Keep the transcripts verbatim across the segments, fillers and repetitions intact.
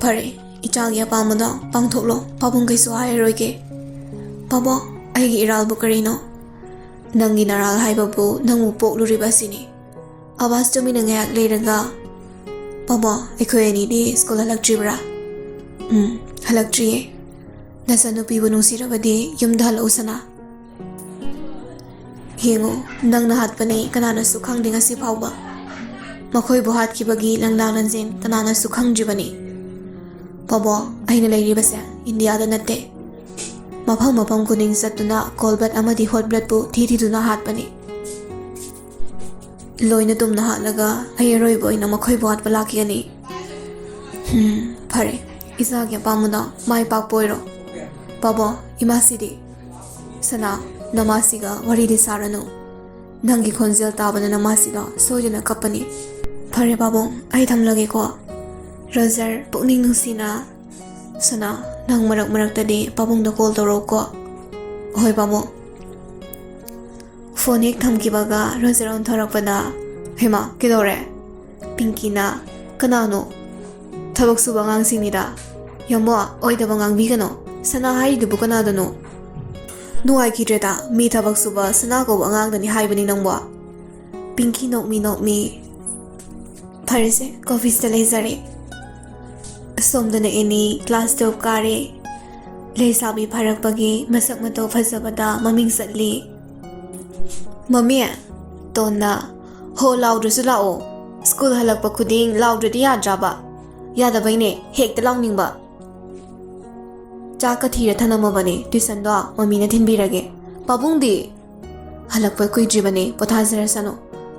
ꯐꯔꯦ, ꯏꯆꯥꯒꯤ ꯑꯄꯥꯝꯕꯗꯣ ꯄꯥꯡꯊꯣꯛꯂꯣ꯫ ꯄꯥꯕꯨꯡ ꯀꯩꯁꯨ ꯍꯥꯏꯔꯔꯣꯏꯒꯦ꯫ ꯄꯥꯕꯣ, ꯑꯩꯒꯤ ꯏꯔꯥꯜꯕꯨ ꯀꯔꯤꯅꯣ? ꯅꯪꯒꯤ ꯅꯔꯥꯜ ꯍꯥꯏꯕꯕꯨ ꯅꯪꯕꯨ ꯄꯣꯛꯂꯨꯔꯤꯕ ꯑꯁꯤꯅꯤ꯫ ꯑꯕꯥꯁ ꯇꯨꯃꯤꯟꯅ ꯉꯥꯏꯍꯥꯛ ꯂꯩꯔꯒ, "ꯄꯥꯕꯣ, ꯑꯩꯈꯣꯏ ꯑꯅꯤꯗꯤ ꯁ꯭ꯀꯨꯜ ꯍꯜꯂꯛꯇ꯭ꯔꯤꯕ꯭ꯔꯥ?" "ꯎꯝ, ꯍꯜꯂꯛꯇ꯭ꯔꯤꯌꯦ꯫ ꯅꯆꯥꯅꯨꯄꯤꯕꯨ ꯅꯨꯡꯁꯤꯔꯕꯗꯤ ꯌꯨꯝꯗ ꯍꯜꯂꯛꯎ ꯁꯅꯥ꯫ ꯌꯦꯡꯉꯨ, ꯅꯪꯅ ꯍꯥꯠꯄꯅꯤ, ꯀꯅꯥꯅꯁꯨ ꯈꯪꯗꯦ ꯉꯁꯤ ꯐꯥꯎꯕ꯫ ꯃꯈꯣꯏꯕꯨ ꯍꯥꯠꯈꯤꯕꯒꯤ ꯂꯪꯂꯥ ꯂꯪꯖꯦꯟ ꯀꯅꯥꯅꯁꯨ ꯈꯪꯗ꯭ꯔꯤꯕꯅꯤ꯫ ꯄꯥꯕꯣ, ꯑꯩꯅ ꯂꯩꯔꯤꯕꯁꯦ ꯏꯟꯗꯤꯌꯥꯗ ꯅꯠꯇꯦ꯫ ꯃꯐꯝ ꯃꯐꯝ ꯈꯨꯗꯤꯡ ꯆꯠꯇꯨꯅ ꯀꯣꯜ ꯕ꯭ꯂꯠ ꯑꯃꯗꯤ ꯍꯣꯠ ꯕ꯭ꯂꯠꯄꯨ ꯊꯤ ꯊꯤꯗꯨꯅ ꯍꯥꯠꯄꯅꯤ꯫ ꯂꯣꯏꯅ ꯇꯨꯝꯅ ꯍꯥꯠꯂꯒ ꯑꯩ ꯑꯔꯣꯏꯕ ꯑꯣꯏꯅ ꯃꯈꯣꯏꯕꯨ ꯍꯥꯠꯄ ꯂꯥꯛꯈꯤꯒꯅꯤ꯫ ꯍꯝ, ꯐꯔꯦ, ꯏꯆꯥꯒꯤ ꯑꯄꯥꯝꯕꯗꯣ ꯃꯥꯏ ꯄꯥꯛꯄ ꯑꯣꯏꯔꯣ꯫ ꯄꯥꯕꯣ, ꯏꯃꯥꯁꯤꯗꯤ?" "ꯁꯅꯥ, ꯅꯃꯥꯁꯤꯒ ꯋꯥꯔꯤꯗꯤ ꯁꯥꯔꯅꯨ꯫ ꯅꯪꯒꯤ ꯈꯣꯟꯖꯦꯜ ꯇꯥꯕꯗ ꯅꯃꯥꯁꯤꯒ ꯁꯣꯏꯗꯅ ꯀꯞꯄꯅꯤ꯫ ꯐꯔꯦ ꯄꯥꯕꯨꯡ, ꯑꯩ ꯊꯝꯂꯒꯦꯀꯣ꯫ ꯔꯣꯖꯔ, ꯄꯨꯛꯅꯤꯡ ꯅꯨꯡꯁꯤꯅ꯫ ꯁꯅꯥ, ꯅꯪ ꯃꯔꯛ ꯃꯔꯛꯇꯗꯤ ꯄꯥꯕꯨꯡꯗ ꯀꯣꯜ ꯇꯧꯔꯛꯎꯀꯣ꯫" "ꯍꯣꯏ ꯄꯥꯕꯨꯡ꯫" ꯐꯣꯟ ꯍꯦꯛ ꯊꯝꯈꯤꯕꯒ ꯔꯣꯖꯔ ꯑꯣꯟꯊꯣꯔꯛꯄꯗ, "ꯍꯩꯃꯥ, ꯀꯩꯗꯧꯔꯦ?" ꯄꯤꯡꯀꯤꯅ, "ꯀꯅꯥꯅꯣ?" "ꯊꯕꯛ ꯁꯨꯕ ꯑꯉꯥꯡꯁꯤꯡꯅꯤꯗ꯫" "ꯌꯥꯝꯕꯣ, ꯑꯣꯏꯗꯕ ꯉꯥꯡꯕꯤꯒꯅꯣ꯫ ꯁꯅꯥ ꯍꯥꯏꯔꯤꯗꯨꯕꯨ ꯀꯅꯥꯗꯅꯣ?" "ꯅꯨꯡꯉꯥꯏꯈꯤꯗ꯭ꯔꯦꯗ, ꯃꯤ ꯊꯕꯛ ꯁꯨꯕ ꯁꯅꯥ ꯀꯧꯕ ꯑꯉꯥꯡꯗꯅꯤ ꯍꯥꯏꯕꯅꯤ ꯅꯪꯕꯣ꯫" ꯄꯤꯡꯀꯤ ꯅꯣꯛꯃꯤ ꯅꯣꯛꯃꯤ, "ꯐꯔꯦꯁꯦ, ꯀꯣꯐꯤꯁꯤꯗ ꯂꯩꯖꯔꯦ꯫" ꯁꯣꯝꯗꯅ ꯑꯦꯅꯤ ꯀ꯭ꯂꯥꯁ ꯇꯨꯌꯦꯜꯞ ꯀꯥꯔꯦ꯫ ꯂꯩꯁꯥꯕꯤ ꯐꯥꯔꯛꯄꯒꯤ ꯃꯁꯛ ꯃꯇꯧ ꯐꯖꯕꯗ ꯃꯃꯤꯡ ꯆꯠꯂꯤ꯫ "ꯃꯃꯤ!" ꯇꯣꯟꯅ, "ꯍꯣ, ꯂꯥꯎꯗ꯭ꯔꯁꯨ ꯂꯥꯛꯑꯣ꯫ ꯁ꯭ꯀꯨꯜ ꯍꯜꯂꯛꯄ ꯈꯨꯗꯤꯡ ꯂꯥꯎꯗ꯭ꯔꯗꯤ ꯌꯥꯗ꯭ꯔꯕ?" "ꯌꯥꯗꯕꯩꯅꯦ, ꯍꯦꯛꯇ ꯂꯥꯎꯅꯤꯡꯕ꯫" ꯆꯥꯛꯀ ꯊꯤꯔ ꯊꯅꯝꯃꯕꯅꯦ, ꯇ꯭ꯌꯨꯁꯟꯗꯣ ꯃꯃꯤꯅ ꯊꯤꯟꯕꯤꯔꯒꯦ꯫ "ꯄꯥꯕꯨꯡꯗꯤ?" "ꯍꯜꯂꯛꯄ ꯀꯨꯏꯗ꯭ꯔꯤꯕꯅꯦ, ꯄꯣꯊꯥꯖꯔꯁꯅꯨ꯫"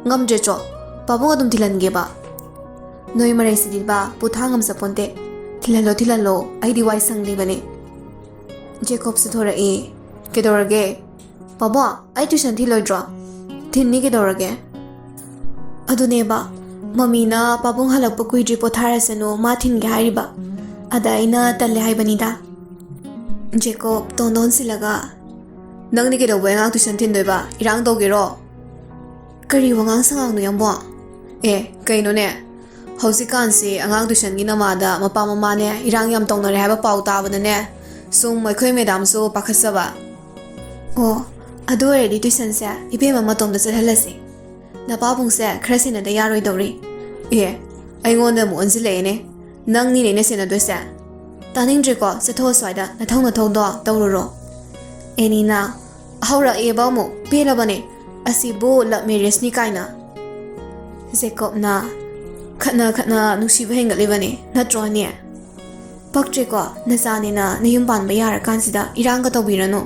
"ꯉꯝꯗ꯭ꯔꯦ ꯆꯣ, ꯄꯥꯕꯨꯡ ꯑꯗꯨꯝ ꯊꯤꯜꯍꯟꯒꯦꯕ꯫" "ꯅꯣꯏ ꯃꯔꯩꯁꯤꯗꯤꯕ, ꯄꯣꯊꯥ ꯉꯝꯖꯄꯣꯟꯇꯦ꯫ ꯊꯤꯜꯍꯜꯂꯣ, ꯊꯤꯜꯍꯜꯂꯣ, ꯑꯩꯗꯤ ꯋꯥꯏ ꯁꯪꯂꯤꯕꯅꯦ꯫" ꯖꯦꯀꯣꯕꯁꯨ ꯊꯣꯔꯛꯏ꯫ "ꯀꯩꯗꯧꯔꯒꯦ?" "ꯄꯥꯕꯨꯡ, ꯑꯩ ꯇ꯭ꯌꯨꯁꯟ ꯊꯤꯜꯂꯣꯏꯗ꯭ꯔꯣ?" "ꯊꯤꯟꯅꯤ, ꯀꯩꯗꯧꯔꯒꯦ?" "ꯑꯗꯨꯅꯦꯕ, ꯃꯃꯤꯅ ꯄꯥꯕꯨꯡ ꯍꯜꯂꯛꯄ ꯀꯨꯏꯗ꯭ꯔꯤ, ꯄꯣꯊꯥꯔꯁꯅꯨ, ꯃꯥ ꯊꯤꯟꯒꯦ ꯍꯥꯏꯔꯤꯕ꯫ ꯑꯗ ꯑꯩꯅ ꯇꯜꯂꯦ ꯍꯥꯏꯕꯅꯤꯗ꯫" ꯖꯦꯀꯣꯕ ꯇꯣꯟꯗꯣꯟ ꯁꯤꯜꯂꯒ, "ꯅꯪꯗꯤ ꯀꯩꯗꯧꯕꯩ ꯑꯉꯥꯡ ꯇ꯭ꯌꯨꯁꯟ ꯊꯤꯟꯗꯣꯏꯕ? ꯏꯔꯥꯡ ꯇꯧꯒꯦꯔꯣ?" "ꯀꯔꯤ ꯋꯥꯉꯥꯡ ꯁꯉꯥꯡꯅꯣ ꯌꯥꯝꯕꯣ?" "ꯑꯦ, ꯀꯩꯅꯣꯅꯦ? ꯍꯧꯖꯤꯛꯀꯥꯟꯁꯤ ꯑꯉꯥꯡ ꯇꯨꯏꯁꯟꯒꯤ ꯅꯃꯥꯗ ꯃꯄꯥ ꯃꯃꯥꯅꯦ ꯏꯔꯥꯡ ꯌꯥꯝ ꯇꯧꯅꯔꯦ ꯍꯥꯏꯕ ꯄꯥꯎ ꯇꯥꯕꯗꯅꯦ, ꯁꯨꯝ ꯑꯩꯈꯣꯏ ꯃꯦꯗꯥꯝꯁꯨ ꯄꯥꯈꯠꯆꯕ꯫ ꯑꯣ, ꯑꯗꯨ ꯑꯣꯏꯔꯗꯤ ꯇꯨꯏꯁꯟꯁꯦ ꯏꯕꯦꯝꯃ ꯃꯇꯣꯝꯗ ꯆꯠꯍꯜꯂꯁꯤ꯫ ꯅꯄꯥꯕꯨꯡꯁꯦ ꯈꯔ ꯁꯦꯟꯅꯗ ꯌꯥꯔꯣꯏꯗꯧꯔꯤ꯫ ꯑꯦ, ꯑꯩꯉꯣꯟꯗ ꯑꯃꯨꯛ ꯑꯣꯟꯁꯤꯜꯂꯛꯑꯦꯅꯦ꯫ ꯅꯪꯅꯤꯅꯦ ꯑꯩꯅ ꯁꯦꯟꯅꯗꯣꯏꯁꯦ꯫ ꯇꯥꯅꯤꯡꯗ꯭ꯔꯦꯀꯣ, ꯆꯠꯊꯣꯛꯑꯣ ꯁ꯭ꯋꯥꯏꯗ, ꯅꯊꯧ ꯅꯊꯧꯗꯣ ꯇꯧꯔꯨꯔꯣ꯫ ꯑꯦꯅꯤꯅ, ꯍꯧꯔꯛꯑꯦꯕ ꯑꯃꯨꯛ, ꯄꯦꯜꯂꯕꯅꯦ꯫ ꯑꯁꯤꯕꯨ ꯂꯞ ꯃꯦꯔꯦꯖꯅꯤ ꯀꯥꯏꯅ꯫ ꯖꯦꯀꯣꯕꯅ, ꯈꯠꯅ ꯈꯠꯅ ꯅꯨꯡꯁꯤꯕ ꯍꯦꯟꯒꯠꯂꯤꯕꯅꯦ, ꯅꯠꯇ꯭ꯔꯣ ꯑꯅꯤ? ꯄꯛꯇ꯭ꯔꯦꯀꯣ, ꯅꯆꯥꯅꯤꯅ ꯅꯌꯨꯝ ꯄꯥꯟꯕ ꯌꯥꯔꯀꯥꯟꯁꯤꯗ ꯏꯔꯥꯡꯒ ꯇꯧꯕꯤꯔꯅꯨ꯫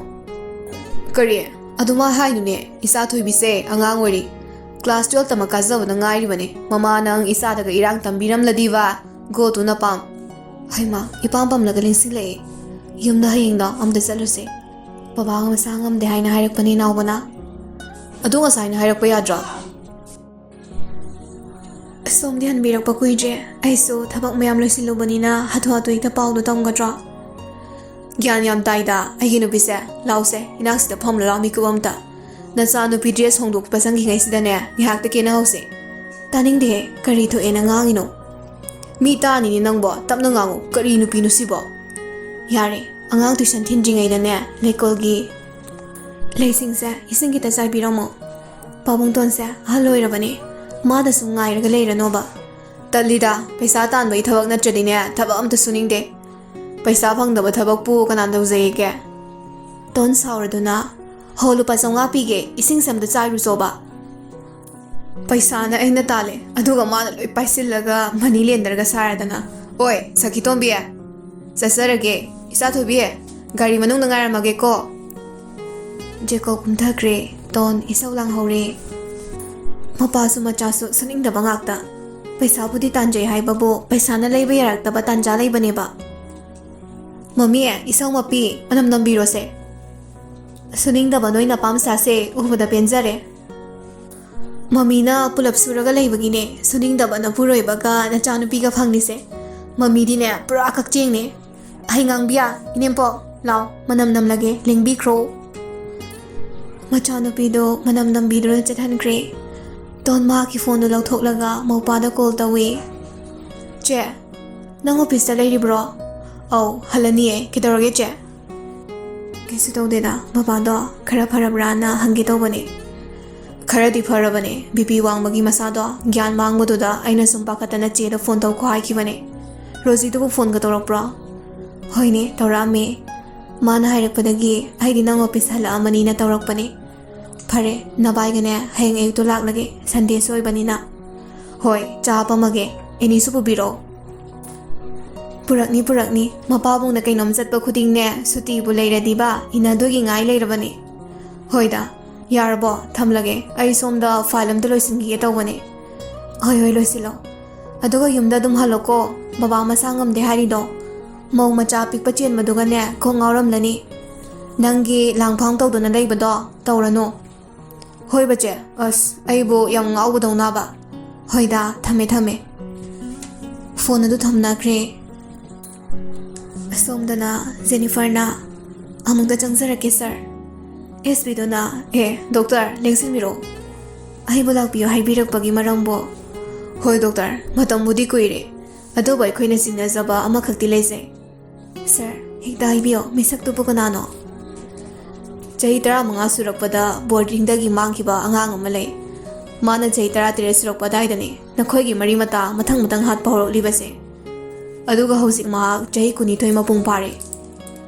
ꯀꯔꯤ? ꯑꯗꯨꯃꯥꯏ ꯍꯥꯏꯅꯨꯅꯦ, ꯏꯆꯥ ꯊꯣꯏꯕꯤꯁꯦ ꯑꯉꯥꯡ ꯑꯣꯏꯔꯤ꯫ ꯀ꯭ꯂꯥꯁ ꯇꯨꯌꯦꯜꯐ ꯇꯃꯛ ꯀꯥꯖꯕꯗ ꯉꯥꯏꯔꯤꯕꯅꯦ꯫ ꯃꯃꯥ ꯅꯪ ꯏꯆꯥꯗꯒ ꯏꯔꯥꯡ ꯇꯝꯕꯤꯔꯝꯂꯗꯤꯕ꯫ Go to ꯅꯄꯥꯝ꯫ ꯍꯩꯃꯥ, ꯏꯄꯥꯝ ꯄꯝꯂꯒ ꯂꯦꯡꯁꯤꯜꯂꯛꯑꯦ꯫ ꯌꯨꯝꯗ ꯍꯌꯦꯡꯗꯣ ꯑꯝꯇ ꯆꯠꯂꯨꯁꯦ꯫ ꯕꯕꯥꯒ ꯃꯁꯥ ꯉꯝꯗꯦ ꯍꯥꯏꯅ ꯍꯥꯏꯔꯛꯄꯅꯦ ꯅꯥꯎꯕꯅ꯫ ꯑꯗꯨ ꯉꯁꯥꯏꯅ ꯍꯥꯏꯔꯛꯄ ꯌꯥꯗ꯭ꯔꯣ? ꯁꯣꯝꯗꯤ ꯍꯟꯕꯤꯔꯛꯄ ꯀꯨꯏꯗ꯭ꯔꯦ꯫ ꯑꯩꯁꯨ ꯊꯕꯛ ꯃꯌꯥꯝ ꯂꯣꯏꯁꯤꯜꯂꯨꯕꯅꯤꯅ ꯍꯥꯊꯨ ꯍꯥꯊꯨ ꯍꯦꯛꯇ ꯄꯥꯎꯗꯣ ꯇꯝꯒꯗ꯭ꯔꯣ? ꯒ꯭ꯌꯥꯟ ꯌꯥꯝ ꯇꯥꯏꯗ ꯑꯩꯒꯤ ꯅꯨꯄꯤꯁꯦ꯫ ꯂꯥꯎꯁꯦ, ꯏꯅꯥꯛꯁꯤꯗ ꯐꯝꯂꯨ ꯂꯥꯎ ꯃꯤꯀꯨꯞ ꯑꯝꯇ꯫ ꯅꯆꯥ ꯅꯨꯄꯤ ꯗ꯭ꯔꯦꯁ ꯍꯣꯡꯗꯣꯛꯄ ꯆꯪꯈꯤꯉꯩꯁꯤꯗꯅꯦ, ꯉꯥꯏꯍꯥꯛꯇ ꯀꯦꯅꯍꯧꯁꯦ꯫ ꯇꯥꯅꯤꯡꯗꯦꯍꯦ, ꯀꯔꯤ ꯊꯣꯛꯑꯦꯅ ꯉꯥꯡꯉꯤꯅꯣ? ꯃꯤ ꯇꯥꯅꯤꯅꯦ ꯅꯪꯕꯣ, ꯇꯞꯅ ꯉꯥꯡꯉꯨ꯫ ꯀꯔꯤ ꯅꯨꯄꯤꯅꯣ ꯁꯤꯕꯣ? ꯌꯥꯔꯦ, ꯑꯉꯥꯡ ꯇꯨꯏꯁꯟ ꯊꯤꯟꯗ꯭ꯔꯤꯉꯩꯗꯅꯦ, ꯂꯩꯀꯣꯜꯒꯤ ꯂꯩꯁꯤꯡꯁꯦ ꯏꯁꯤꯡ ꯈꯤꯇ ꯆꯥꯏꯕꯤꯔꯝꯃꯣ꯫ ꯄꯥꯕꯨꯡꯇꯣꯟꯁꯦ ꯑꯍꯜ ꯑꯣꯏꯔꯕꯅꯦ, ꯃꯥꯗ ꯁꯨꯝ ꯉꯥꯏꯔꯒ ꯂꯩꯔꯅꯣꯕ꯫ ꯇꯜꯂꯤꯗ, ꯄꯩꯁꯥ ꯇꯥꯟꯕꯒꯤ ꯊꯕꯛ ꯅꯠꯇ꯭ꯔꯗꯤꯅꯦ, ꯊꯕꯛ ꯑꯝꯇ ꯁꯨꯅꯤꯡꯗꯦ꯫ ꯄꯩꯁꯥ ꯐꯪꯗꯕ ꯊꯕꯛꯄꯨ ꯀꯅꯥꯅ ꯇꯧꯖꯒꯦ? ꯇꯣꯟ ꯁꯥꯎꯔꯗꯨꯅ, "ꯍꯣ, ꯂꯨꯄꯥ ꯆꯥꯝꯃꯉꯥ ꯄꯤꯒꯦ, ꯏꯁꯤꯡꯁꯦ ꯑꯝꯇ ꯆꯥꯏꯔꯨꯆꯣꯕ"꯫ ꯄꯩꯁꯥꯅ ꯑꯩꯅ ꯇꯥꯜꯂꯦ, ꯑꯗꯨꯒ ꯃꯥꯅ ꯂꯣꯏ ꯄꯥꯏꯁꯤꯜꯂꯒ ꯃꯅꯤ ꯂꯦꯟꯗꯔꯒ ꯁꯥꯔꯗꯅ꯫ ꯑꯣꯏ, ꯁꯈꯤꯇꯣꯝꯕꯤ, ꯆꯠꯆꯔꯒꯦ꯫ ꯏꯆꯥ ꯊꯣꯏꯕꯤ, ꯒꯥꯔꯤ ꯃꯅꯨꯡꯗ ꯉꯥꯏꯔꯝꯃꯒꯦꯀꯣ꯫ ꯖꯦꯀꯣꯕ ꯀꯨꯝꯊꯈ꯭ꯔꯦ꯫ ꯇꯣꯟ ꯏꯁꯧ ꯂꯥꯡꯍꯧꯔꯦ꯫ ꯃꯄꯥꯁꯨ ꯃꯆꯥꯁꯨ ꯁꯨꯅꯤꯡꯗꯕ ꯉꯥꯛꯇ꯫ ꯄꯩꯁꯥꯕꯨꯗꯤ ꯇꯥꯟꯖꯩ ꯍꯥꯏꯕꯕꯨ ꯄꯩꯁꯥꯅ ꯂꯩꯕ ꯌꯥꯔꯛꯇꯕ ꯇꯥꯟꯖꯥ ꯂꯩꯕꯅꯦꯕ꯫ "ꯃꯃꯤ, ꯏꯁꯧ ꯃꯄꯤ, ꯃꯅꯝ ꯅꯝꯕꯤꯔꯣꯁꯦ꯫ ꯁꯨꯅꯤꯡꯗꯕ ꯅꯣꯏ ꯅꯄꯥꯝꯆꯥꯁꯦ ꯎꯕꯗ ꯄꯦꯟꯖꯔꯦ꯫ ꯃꯃꯤꯅ ꯄꯨꯂꯞ ꯁꯨꯔꯒ ꯂꯩꯕꯒꯤꯅꯦ ꯁꯨꯅꯤꯡꯗꯕ ꯅꯄꯨꯔꯣꯏꯕꯒ ꯅꯆꯥꯅꯨꯄꯤꯒ ꯐꯪꯂꯤꯁꯦ꯫ ꯃꯃꯤꯗꯤꯅꯦ ꯄꯨꯔꯥ ꯀꯛꯆꯦꯡꯅꯦ꯫ ꯑꯍꯩ ꯉꯥꯡꯕꯤꯌꯥ, ꯏꯅꯦꯝꯄꯣꯛ, ꯂꯥꯎ, ꯃꯅꯝ ꯅꯝꯂꯒꯦ, ꯂꯦꯡꯕꯤꯈ꯭ꯔꯣ"꯫ ꯃꯆꯥꯅꯨꯄꯤꯗꯣ ꯃꯅꯝ ꯅꯝꯕꯤꯗꯨꯅ ꯆꯠꯍꯟꯈ꯭ꯔꯦ꯫ ꯇꯣꯟ ꯃꯍꯥꯛꯀꯤ ꯐꯣꯟꯗꯨ ꯂꯧꯊꯣꯛꯂꯒ ꯃꯧꯄꯥꯗ ꯀꯣꯜ ꯇꯧꯏ꯫ ꯆꯦ, ꯅꯪ ꯑꯣꯐꯤꯁꯇ ꯂꯩꯔꯤꯕ꯭ꯔꯣ? ꯑꯧ, ꯍꯜꯂꯅꯤꯌꯦ꯫ ꯀꯩꯗꯧꯔꯒꯦ, ꯆꯦ? ꯀꯩꯁꯨ ꯇꯧꯗꯦꯗ, ꯕꯕꯥꯗꯣ ꯈꯔ ꯐꯔꯕ꯭ꯔꯥꯅ ꯍꯪꯒꯦ ꯇꯧꯕꯅꯦ꯫ ꯈꯔꯗꯤ ꯐꯔꯕꯅꯦ, ꯕꯤ ꯄꯤ ꯋꯥꯡꯕꯒꯤ ꯃꯁꯥꯗꯣ꯫ ꯒ꯭ꯌꯥꯟ ꯃꯥꯡꯕꯗꯨꯗ ꯑꯩꯅ ꯁꯨꯝ ꯄꯥꯈꯠꯇꯅ ꯆꯦꯗ ꯐꯣꯟ ꯇꯧꯈꯣ ꯍꯥꯏꯈꯤꯕꯅꯦ꯫ ꯔꯣꯖꯤꯗꯨꯕꯨ ꯐꯣꯟꯒ ꯇꯧꯔꯛꯄ꯭ꯔꯣ? ꯍꯣꯏꯅꯦ, ꯇꯧꯔꯛꯑꯝꯃꯦ꯫ ꯃꯥꯅ ꯍꯥꯏꯔꯛꯄꯗꯒꯤ ꯑꯩꯗꯤ ꯅꯪ ꯑꯣꯐꯤꯁ ꯍꯜꯂꯛꯑꯝꯃꯅꯤꯅ ꯇꯧꯔꯛꯄꯅꯦ꯫ ꯐꯔꯦ, ꯅꯕꯥꯏꯒꯅꯦ ꯍꯌꯦꯡ ꯑꯌꯨꯛꯇꯣ ꯂꯥꯛꯂꯒꯦ, ꯁꯟꯗꯦꯁꯨ ꯑꯣꯏꯕꯅꯤꯅ꯫ ꯍꯣꯏ, ꯆꯥ ꯍꯥꯞꯄꯝꯃꯒꯦ꯫ ꯑꯦꯅꯤꯁꯨ ꯄꯨꯕꯤꯔꯛꯑꯣ꯫ ꯄꯨꯔꯛꯅꯤ, ꯄꯨꯔꯛꯅꯤ꯫ ꯃꯄꯥꯕꯨꯡꯅ ꯀꯩꯅꯣꯝ ꯆꯠꯄ ꯈꯨꯗꯤꯡꯅꯦ, ꯁꯨꯇꯤꯕꯨ ꯂꯩꯔꯗꯤꯕ ꯏꯟꯅꯗꯣꯏꯒꯤ ꯉꯥꯏ ꯂꯩꯔꯕꯅꯤ꯫ ꯍꯣꯏꯗ, ꯌꯥꯔꯕꯣ? ꯊꯝꯂꯒꯦ꯫ ꯑꯩ ꯁꯣꯝꯗ ꯐꯥꯏꯜ ꯑꯝꯇ ꯂꯣꯏꯁꯤꯟꯈꯤꯒꯦ ꯇꯧꯕꯅꯦ꯫ ꯍꯣꯏ, ꯍꯣꯏ, ꯂꯣꯏꯁꯤꯜꯂꯣ꯫ ꯑꯗꯨꯒ ꯌꯨꯝꯗ ꯑꯗꯨꯝ ꯍꯜꯂꯣꯀꯣ꯫ ꯕꯕꯥ ꯃꯁꯥ ꯉꯝꯗꯦ ꯍꯥꯏꯔꯤꯗꯣ꯫ ꯃꯧ ꯃꯆꯥ ꯄꯤꯛꯄ ꯆꯦꯟꯕꯗꯨꯒꯅꯦ ꯀꯣꯛ ꯉꯥꯎꯔꯝꯂꯅꯤ꯫ ꯅꯪꯒꯤ ꯂꯥꯡꯐꯥꯡ ꯇꯧꯗꯨꯅ ꯂꯩꯕꯗꯣ ꯇꯧꯔꯅꯨ꯫ ꯍꯣꯏ ꯕꯆꯦ, ꯑꯁ, ꯑꯩꯕꯨ ꯌꯥꯝ ꯉꯥꯎꯕꯗꯧꯅꯕ꯫ ꯍꯣꯏꯗ, ꯊꯝꯃꯦ, ꯊꯝꯃꯦ꯫ ꯐꯣꯟ ꯑꯗꯨ ꯊꯝꯅꯈ꯭ꯔꯦ꯫ ꯑꯁꯣꯝꯗꯅ ꯖꯦꯅꯤꯐꯔꯅ, "ꯑꯃꯨꯛꯇ ꯆꯪꯖꯔꯛꯀꯦ, ꯁꯥꯔ꯫" ꯑꯦꯁ ꯄꯤꯗꯨꯅ, "ꯑꯦ, ꯗꯣꯛꯇꯔ, ꯂꯦꯡꯁꯤꯟꯕꯤꯔꯛꯑꯣ꯫ ꯑꯩꯕꯨ ꯂꯥꯛꯄꯤꯌꯨ ꯍꯥꯏꯕꯤꯔꯛꯄꯒꯤ ꯃꯔꯝꯕꯨ?" "ꯍꯣꯏ, ꯗꯣꯛꯇꯔ, ꯃꯇꯝꯕꯨꯗꯤ ꯀꯨꯏꯔꯦ, ꯑꯗꯨꯕꯨ ꯑꯩꯈꯣꯏꯅ ꯆꯤꯡꯅꯖꯕ ꯑꯃꯈꯛꯇꯤ ꯂꯩꯖꯩ꯫" "ꯁꯥꯔ, ꯍꯦꯛꯇ ꯍꯥꯏꯕꯤꯌꯣ, ꯃꯤꯁꯛꯇꯨꯕꯨ ꯀꯅꯥꯅꯣ?" "ꯆꯍꯤ ꯇꯔꯥꯃꯉꯥ ꯁꯨꯔꯛꯄꯗ ꯕꯣꯔꯗꯤꯡꯗꯒꯤ ꯃꯥꯡꯈꯤꯕ ꯑꯉꯥꯡ ꯑꯃ ꯂꯩ꯫ ꯃꯥꯅ ꯆꯍꯤ ꯇꯔꯥꯇꯔꯦꯠ ꯁꯨꯔꯛꯄ ꯑꯗꯥꯏꯗꯅꯤ ꯅꯈꯣꯏꯒꯤ ꯃꯔꯤ ꯃꯇꯥ ꯃꯊꯪ ꯃꯊꯪ ꯍꯥꯠꯄ ꯍꯧꯔꯛꯂꯤꯕꯁꯦ꯫ ꯑꯗꯨꯒ ꯍꯧꯖꯤꯛ ꯃꯍꯥꯛ ꯆꯍꯤ ꯀꯨꯟꯅꯤꯊꯣꯏ ꯃꯄꯨꯡ ꯐꯥꯔꯦ꯫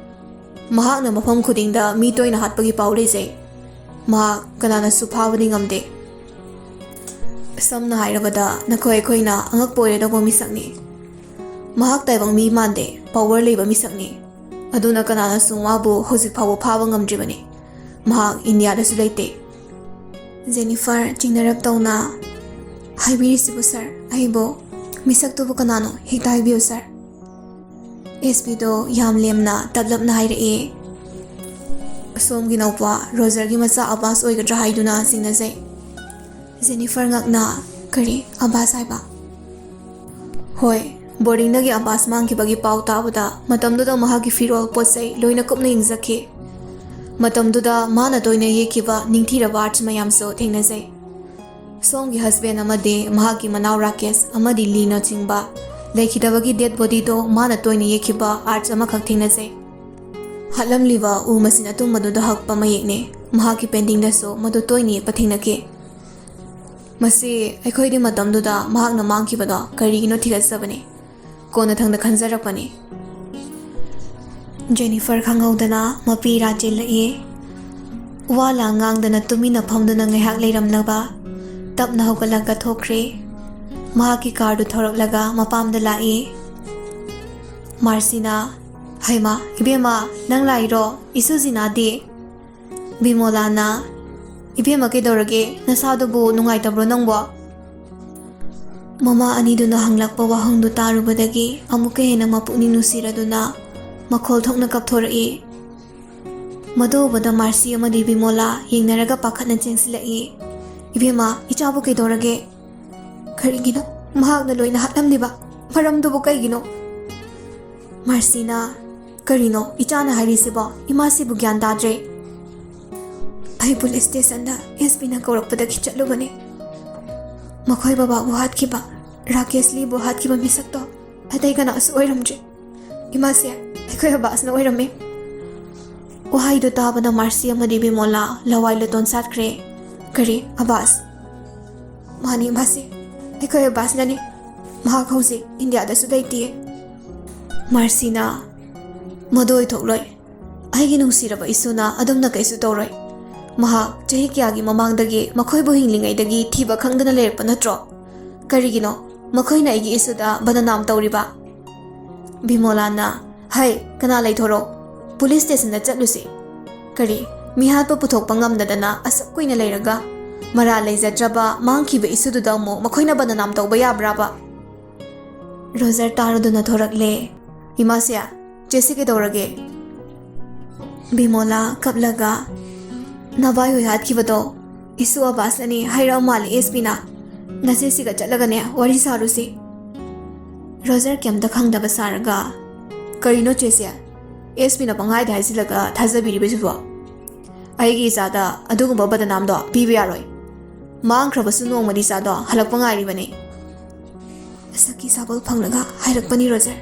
ꯃꯍꯥꯛꯅ ꯃꯐꯝ ꯈꯨꯗꯤꯡꯗ ꯃꯤ ꯇꯣꯏꯅ ꯍꯥꯠꯄꯒꯤ ꯄꯥꯎ ꯂꯩꯖꯩ꯫ ꯃꯍꯥꯛ ꯀꯅꯥꯅꯁꯨ ꯐꯥꯕꯗꯤ ꯉꯝꯗꯦ꯫ ꯁꯝꯅ ꯍꯥꯏꯔꯕꯗ, ꯅꯈꯣꯏ ꯑꯩꯈꯣꯏꯅ ꯑꯉꯛꯄ ꯑꯣꯏꯔꯗꯧꯕ ꯃꯤꯁꯛꯅꯤ꯫ ꯃꯍꯥꯛ ꯇꯥꯏꯕꯪ ꯃꯤ ꯃꯥꯟꯗꯦ, ꯄꯥꯋꯔ ꯂꯩꯕ ꯃꯤꯁꯛꯅꯤ꯫ ꯑꯗꯨꯅ ꯀꯅꯥꯅꯁꯨ ꯃꯥꯕꯨ ꯍꯧꯖꯤꯛ ꯐꯥꯎꯕ ꯐꯥꯕ ꯉꯝꯗ꯭ꯔꯤꯕꯅꯤ꯫ ꯃꯍꯥꯛ ꯏꯟꯗꯤꯌꯥꯗꯁꯨ ꯂꯩꯇꯦ꯫" ꯖꯦꯅꯤꯐꯔ ꯆꯤꯡꯅꯔꯞ ꯇꯧꯅ, "ꯍꯥꯏꯕꯤꯔꯤꯁꯤꯕꯨ ꯁꯥꯔ, ꯑꯩꯕꯨ ꯃꯤꯁꯛꯇꯨꯕꯨ ꯀꯅꯥꯅꯣ? ꯍꯦꯛꯇ ꯍꯥꯏꯕꯤꯌꯨ ꯁꯥꯔ꯫" ꯑꯦꯁ ꯄꯤꯗꯣ ꯌꯥꯝ ꯂꯦꯝꯅ ꯇꯞꯂꯞꯅ ꯍꯥꯏꯔꯛꯑꯦ꯫ "ꯁꯣꯝꯒꯤ ꯅꯧꯄꯥ ꯔꯣꯖꯔꯒꯤ ꯃꯆꯥ ꯑꯕꯥꯁ ꯑꯣꯏꯒꯗ꯭ꯔꯥ ꯍꯥꯏꯗꯨꯅ ꯆꯤꯡꯅꯖꯩ꯫" ꯖꯦꯅꯤꯐꯔ ꯉꯛꯅ, "ꯀꯔꯤ? ꯑꯕꯥꯁ ꯍꯥꯏꯕ?" "ꯍꯣꯏ, ꯕꯣꯔꯗꯤꯡꯗꯒꯤ ꯑꯕꯥꯁ ꯃꯥꯡꯈꯤꯕꯒꯤ ꯄꯥꯎ ꯇꯥꯕꯗ ꯃꯇꯝꯗꯨꯗ ꯃꯍꯥꯛꯀꯤ ꯐꯤꯔꯣꯜ, ꯄꯣꯠ ꯆꯩ ꯂꯣꯏꯅ ꯀꯨꯞꯅ ꯌꯦꯡꯖꯈꯤ꯫ ꯃꯇꯝꯗꯨꯗ ꯃꯥꯅ ꯇꯣꯏꯅ ꯌꯦꯛꯈꯤꯕ ꯅꯤꯡꯊꯤꯔꯕ ꯑꯥꯔꯠꯁ ꯃꯌꯥꯝꯁꯨ ꯊꯦꯡꯅꯖꯩ꯫ ꯁꯣꯝꯒꯤ ꯍꯁꯕꯦꯟ ꯑꯃꯗꯤ ꯃꯍꯥꯛꯀꯤ ꯃꯅꯥꯎ ꯔꯥꯀꯦꯁ ꯑꯃꯗꯤ ꯂꯤꯅꯆꯤꯡꯕ ꯂꯩꯈꯤꯗꯕꯒꯤ ꯗꯦꯗ ꯕꯣꯗꯤꯗꯣ ꯃꯥꯅ ꯇꯣꯏꯅ ꯌꯦꯛꯈꯤꯕ ꯑꯥꯔꯠꯁ ꯑꯃꯈꯛ ꯊꯦꯡꯅꯖꯩ꯫ ꯍꯥꯠꯂꯝꯂꯤꯕ ꯎ ꯃꯆꯤꯟ ꯑꯇꯨꯝꯕꯗꯨꯗ ꯍꯛꯄ ꯃꯌꯦꯛꯅꯦ꯫ ꯃꯍꯥꯛꯀꯤ ꯄꯦꯟꯇꯤꯡꯗꯁꯨ ꯃꯗꯨ ꯇꯣꯏꯅ ꯌꯦꯛꯄ ꯊꯦꯡꯅꯈꯤ꯫ ꯃꯁꯤ ꯑꯩꯈꯣꯏꯗꯤ ꯃꯇꯝꯗꯨꯗ ꯃꯍꯥꯛꯅ ꯃꯥꯡꯈꯤꯕꯗꯣ ꯀꯔꯤꯒꯤꯅꯣ ꯊꯤꯒꯠꯆꯕꯅꯤ꯫ ꯀꯣꯟꯅꯊꯪꯗ ꯈꯟꯖꯔꯛꯄꯅꯤ꯫ ꯖꯦꯅꯤꯐꯔ ꯈꯪꯍꯧꯗꯅ ꯃꯄꯤ ꯏꯔꯥ ꯆꯦꯜꯂꯛꯏ꯫ ꯋꯥ ꯂꯥꯡ ꯉꯥꯡꯗꯅ ꯇꯨꯃꯤꯟꯅ ꯐꯝꯗꯨꯅ ꯉꯥꯏꯍꯥꯛ ꯂꯩꯔꯝꯂꯒ ꯇꯞꯅ ꯍꯧꯒꯠꯂꯒ ꯊꯣꯛꯈ꯭ꯔꯦ꯫ ꯃꯍꯥꯛꯀꯤ ꯀꯥꯔꯗꯨ ꯊꯧꯔꯛꯂꯒ ꯃꯄꯥꯝꯗ ꯂꯥꯛꯏ꯫ ꯃꯥꯔꯁꯤꯅ, "ꯍꯩꯃꯥ, ꯏꯕꯦꯝꯃ, ꯅꯪ ꯂꯥꯛꯏꯔꯣ? ꯏꯁꯨ ꯖꯤꯅꯥꯗꯤ?" ꯕꯤꯃꯣꯂꯥꯅ, "ꯏꯕꯦꯝꯃ, ꯀꯩꯗꯧꯔꯒꯦ? ꯅꯁꯥꯗꯨꯕꯨ ꯅꯨꯡꯉꯥꯏꯇꯕ꯭ꯔꯣ ꯅꯪꯕꯣ?" ꯃꯃꯥ ꯑꯅꯤꯗꯨꯅ ꯍꯪꯂꯛꯄ ꯋꯥꯍꯪꯗꯨ ꯇꯥꯔꯨꯕꯗꯒꯤ ꯑꯃꯨꯛꯀ ꯍꯦꯟꯅ ꯃꯄꯨꯛꯅꯤꯡ ꯅꯨꯡꯁꯤꯔꯗꯨꯅ ꯃꯈꯣꯜ ꯊꯣꯛꯅ ꯀꯞꯊꯣꯔꯛꯏ꯫ ꯃꯗꯨ ꯎꯕꯗ ꯃꯥꯔꯁꯤ ꯑꯃꯗꯤ ꯕꯤꯃꯣꯂꯥ ꯌꯦꯡꯅꯔꯒ ꯄꯥꯈꯠꯅ ꯆꯦꯟꯁꯤꯜꯂꯛꯏ꯫ "ꯏꯕꯦꯝꯃ, ꯏꯆꯥꯕꯨ ꯀꯩꯗꯧꯔꯒꯦ? ꯀꯔꯤꯒꯤꯅꯣ ꯃꯍꯥꯛꯅ ꯂꯣꯏꯅ ꯍꯥꯠꯂꯝꯂꯤꯕ? ꯃꯔꯝꯗꯨꯕꯨ ꯀꯩꯒꯤꯅꯣ?" ꯃꯥꯔꯁꯤꯅ, "ꯀꯔꯤꯅꯣ ꯏꯆꯥꯅ ꯍꯥꯏꯔꯤꯁꯤꯕꯣ? ꯏꯃꯥꯁꯤꯕꯨ ꯒ꯭ꯌꯥꯟ ꯇꯥꯗ꯭ꯔꯦ꯫ ꯑꯩ ꯄꯨꯂꯤꯁ ꯁ꯭ꯇꯦꯁꯟꯗ ꯑꯦꯁ ꯄꯤꯅ ꯀꯧꯔꯛꯄꯗꯒꯤ ꯆꯠꯂꯨꯕꯅꯦ꯫ ꯃꯈꯣꯏ ꯕꯕꯥꯕꯨ ꯍꯥꯠꯈꯤꯕ, ꯔꯥꯀꯦꯁ ꯂꯤꯕꯨ ꯍꯥꯠꯈꯤꯕ ꯃꯤꯁꯛꯇꯣ ꯑꯇꯩ ꯀꯅꯥꯁꯨ ꯑꯣꯏꯔꯝꯗ꯭ꯔꯦ꯫ ꯏꯃꯥꯁꯦ ꯑꯩꯈꯣꯏ ꯑꯕꯥꯁꯅ ꯑꯣꯏꯔꯝꯃꯦ꯫" ꯋꯥꯍꯩꯗꯨ ꯇꯥꯕꯗ ꯃꯥꯔꯁꯤ ꯑꯃꯗꯤ ꯕꯤꯃꯣꯂꯥ ꯂꯋꯥꯏ ꯂꯨꯇꯣꯟ ꯁꯥꯠꯈ꯭ꯔꯦ꯫ "ꯀꯔꯤ, ꯑꯕꯥꯁ?" "ꯃꯥꯅꯤ, ꯏꯃꯥꯁꯦ, ꯑꯩꯈꯣꯏ ꯑꯕꯥꯁꯅꯅꯤ꯫ ꯃꯍꯥꯛ ꯍꯧꯖꯤꯛ ꯏꯟꯗꯤꯌꯥꯗꯁꯨ ꯂꯩꯇꯦ꯫" ꯃꯥꯔꯁꯤꯅ, "ꯃꯗꯨ ꯑꯣꯏꯊꯣꯛꯂꯣꯏ꯫ ꯑꯩꯒꯤ ꯅꯨꯡꯁꯤꯔꯕ ꯏꯁꯨꯅ ꯑꯗꯨꯝꯅ ꯀꯩꯁꯨ ꯇꯧꯔꯣꯏ꯫ ꯃꯍꯥꯛ ꯆꯍꯤ ꯀꯌꯥꯒꯤ ꯃꯃꯥꯡꯗꯒꯤ ꯃꯈꯣꯏꯕꯨ ꯍꯤꯡꯂꯤꯉꯩꯗꯒꯤ ꯊꯤꯕ ꯈꯪꯗꯅ ꯂꯩꯔꯛꯄ ꯅꯠꯇ꯭ꯔꯣ? ꯀꯔꯤꯒꯤꯅꯣ ꯃꯈꯣꯏꯅ ꯑꯩꯒꯤ ꯏꯁꯨꯗ ꯕꯗꯅꯥꯝ ꯇꯧꯔꯤꯕ?" ꯕꯤꯃꯣꯂꯥꯅ, "ꯍꯩ, ꯀꯅꯥ ꯂꯩꯊꯣꯔꯛ? ꯄꯨꯂꯤꯁ ꯁ꯭ꯇꯦꯁꯟꯗ ꯆꯠꯂꯨꯁꯤ꯫" "ꯀꯔꯤ? ꯃꯤꯍꯥꯠꯄ ꯄꯨꯊꯣꯛꯄ ꯉꯝꯗꯗꯅ ꯑꯁꯨꯛ ꯀꯨꯏꯅ ꯂꯩꯔꯒ ꯃꯔꯥꯜ ꯂꯩꯖꯗ꯭ꯔꯕ ꯃꯥꯡꯈꯤꯕ ꯏꯁꯨꯗꯨꯗ ꯑꯃꯨꯛ ꯃꯈꯣꯏꯅ ꯕꯗꯅꯥꯝ ꯇꯧꯕ ꯌꯥꯕ꯭ꯔꯥꯕ?" ꯔꯣꯖꯔ ꯇꯥꯔꯗꯨꯅ ꯊꯣꯔꯛꯂꯦ꯫ "ꯏꯃꯥꯁꯦ, ꯆꯦꯁꯤ ꯀꯩꯗꯧꯔꯒꯦ?" ꯕꯤꯃꯣꯂꯥ ꯀꯞꯂꯒ, "ꯅꯚꯥꯏ ꯍꯣꯏ ꯍꯥꯠꯈꯤꯕꯗꯣ ꯏꯁꯨ ꯑꯕꯥꯁꯅꯅꯤ ꯍꯥꯏꯔꯛꯑ ꯃꯥꯜꯂꯦ ꯑꯦꯁ ꯄꯤꯅ꯫ ꯅꯆꯦꯁꯤꯒ ꯆꯠꯂꯒꯅꯦ ꯋꯥꯔꯤ ꯁꯥꯔꯨꯁꯤ꯫" ꯔꯣꯖꯔ ꯀꯩꯝꯇ ꯈꯪꯗꯕ ꯁꯥꯔꯒ, "ꯀꯔꯤꯅꯣ ꯆꯦꯁꯦ? ꯑꯦꯁ ꯄꯤꯅ ꯄꯪꯍꯥꯏꯗ ꯍꯥꯏꯖꯤꯜꯂꯒ ꯊꯥꯖꯕꯤꯔꯤꯕꯁꯤꯕꯣ? ꯑꯩꯒꯤ ꯏꯆꯥꯗ ꯑꯗꯨꯒꯨꯝꯕ ꯕꯗꯅꯥꯝꯗꯣ ꯄꯤꯕ ꯌꯥꯔꯣꯏ꯫ ꯃꯥꯡꯈ꯭ꯔꯕꯁꯨ ꯅꯣꯡꯃꯗꯤ ꯏꯆꯥꯗꯣ ꯍꯜꯂꯛꯄ ꯉꯥꯏꯔꯤꯕꯅꯤ꯫" ꯁꯛꯀꯤ ꯁꯥꯕꯜ ꯐꯪꯂꯒ ꯍꯥꯏꯔꯛꯄꯅꯤ, ꯔꯣꯖꯔ꯫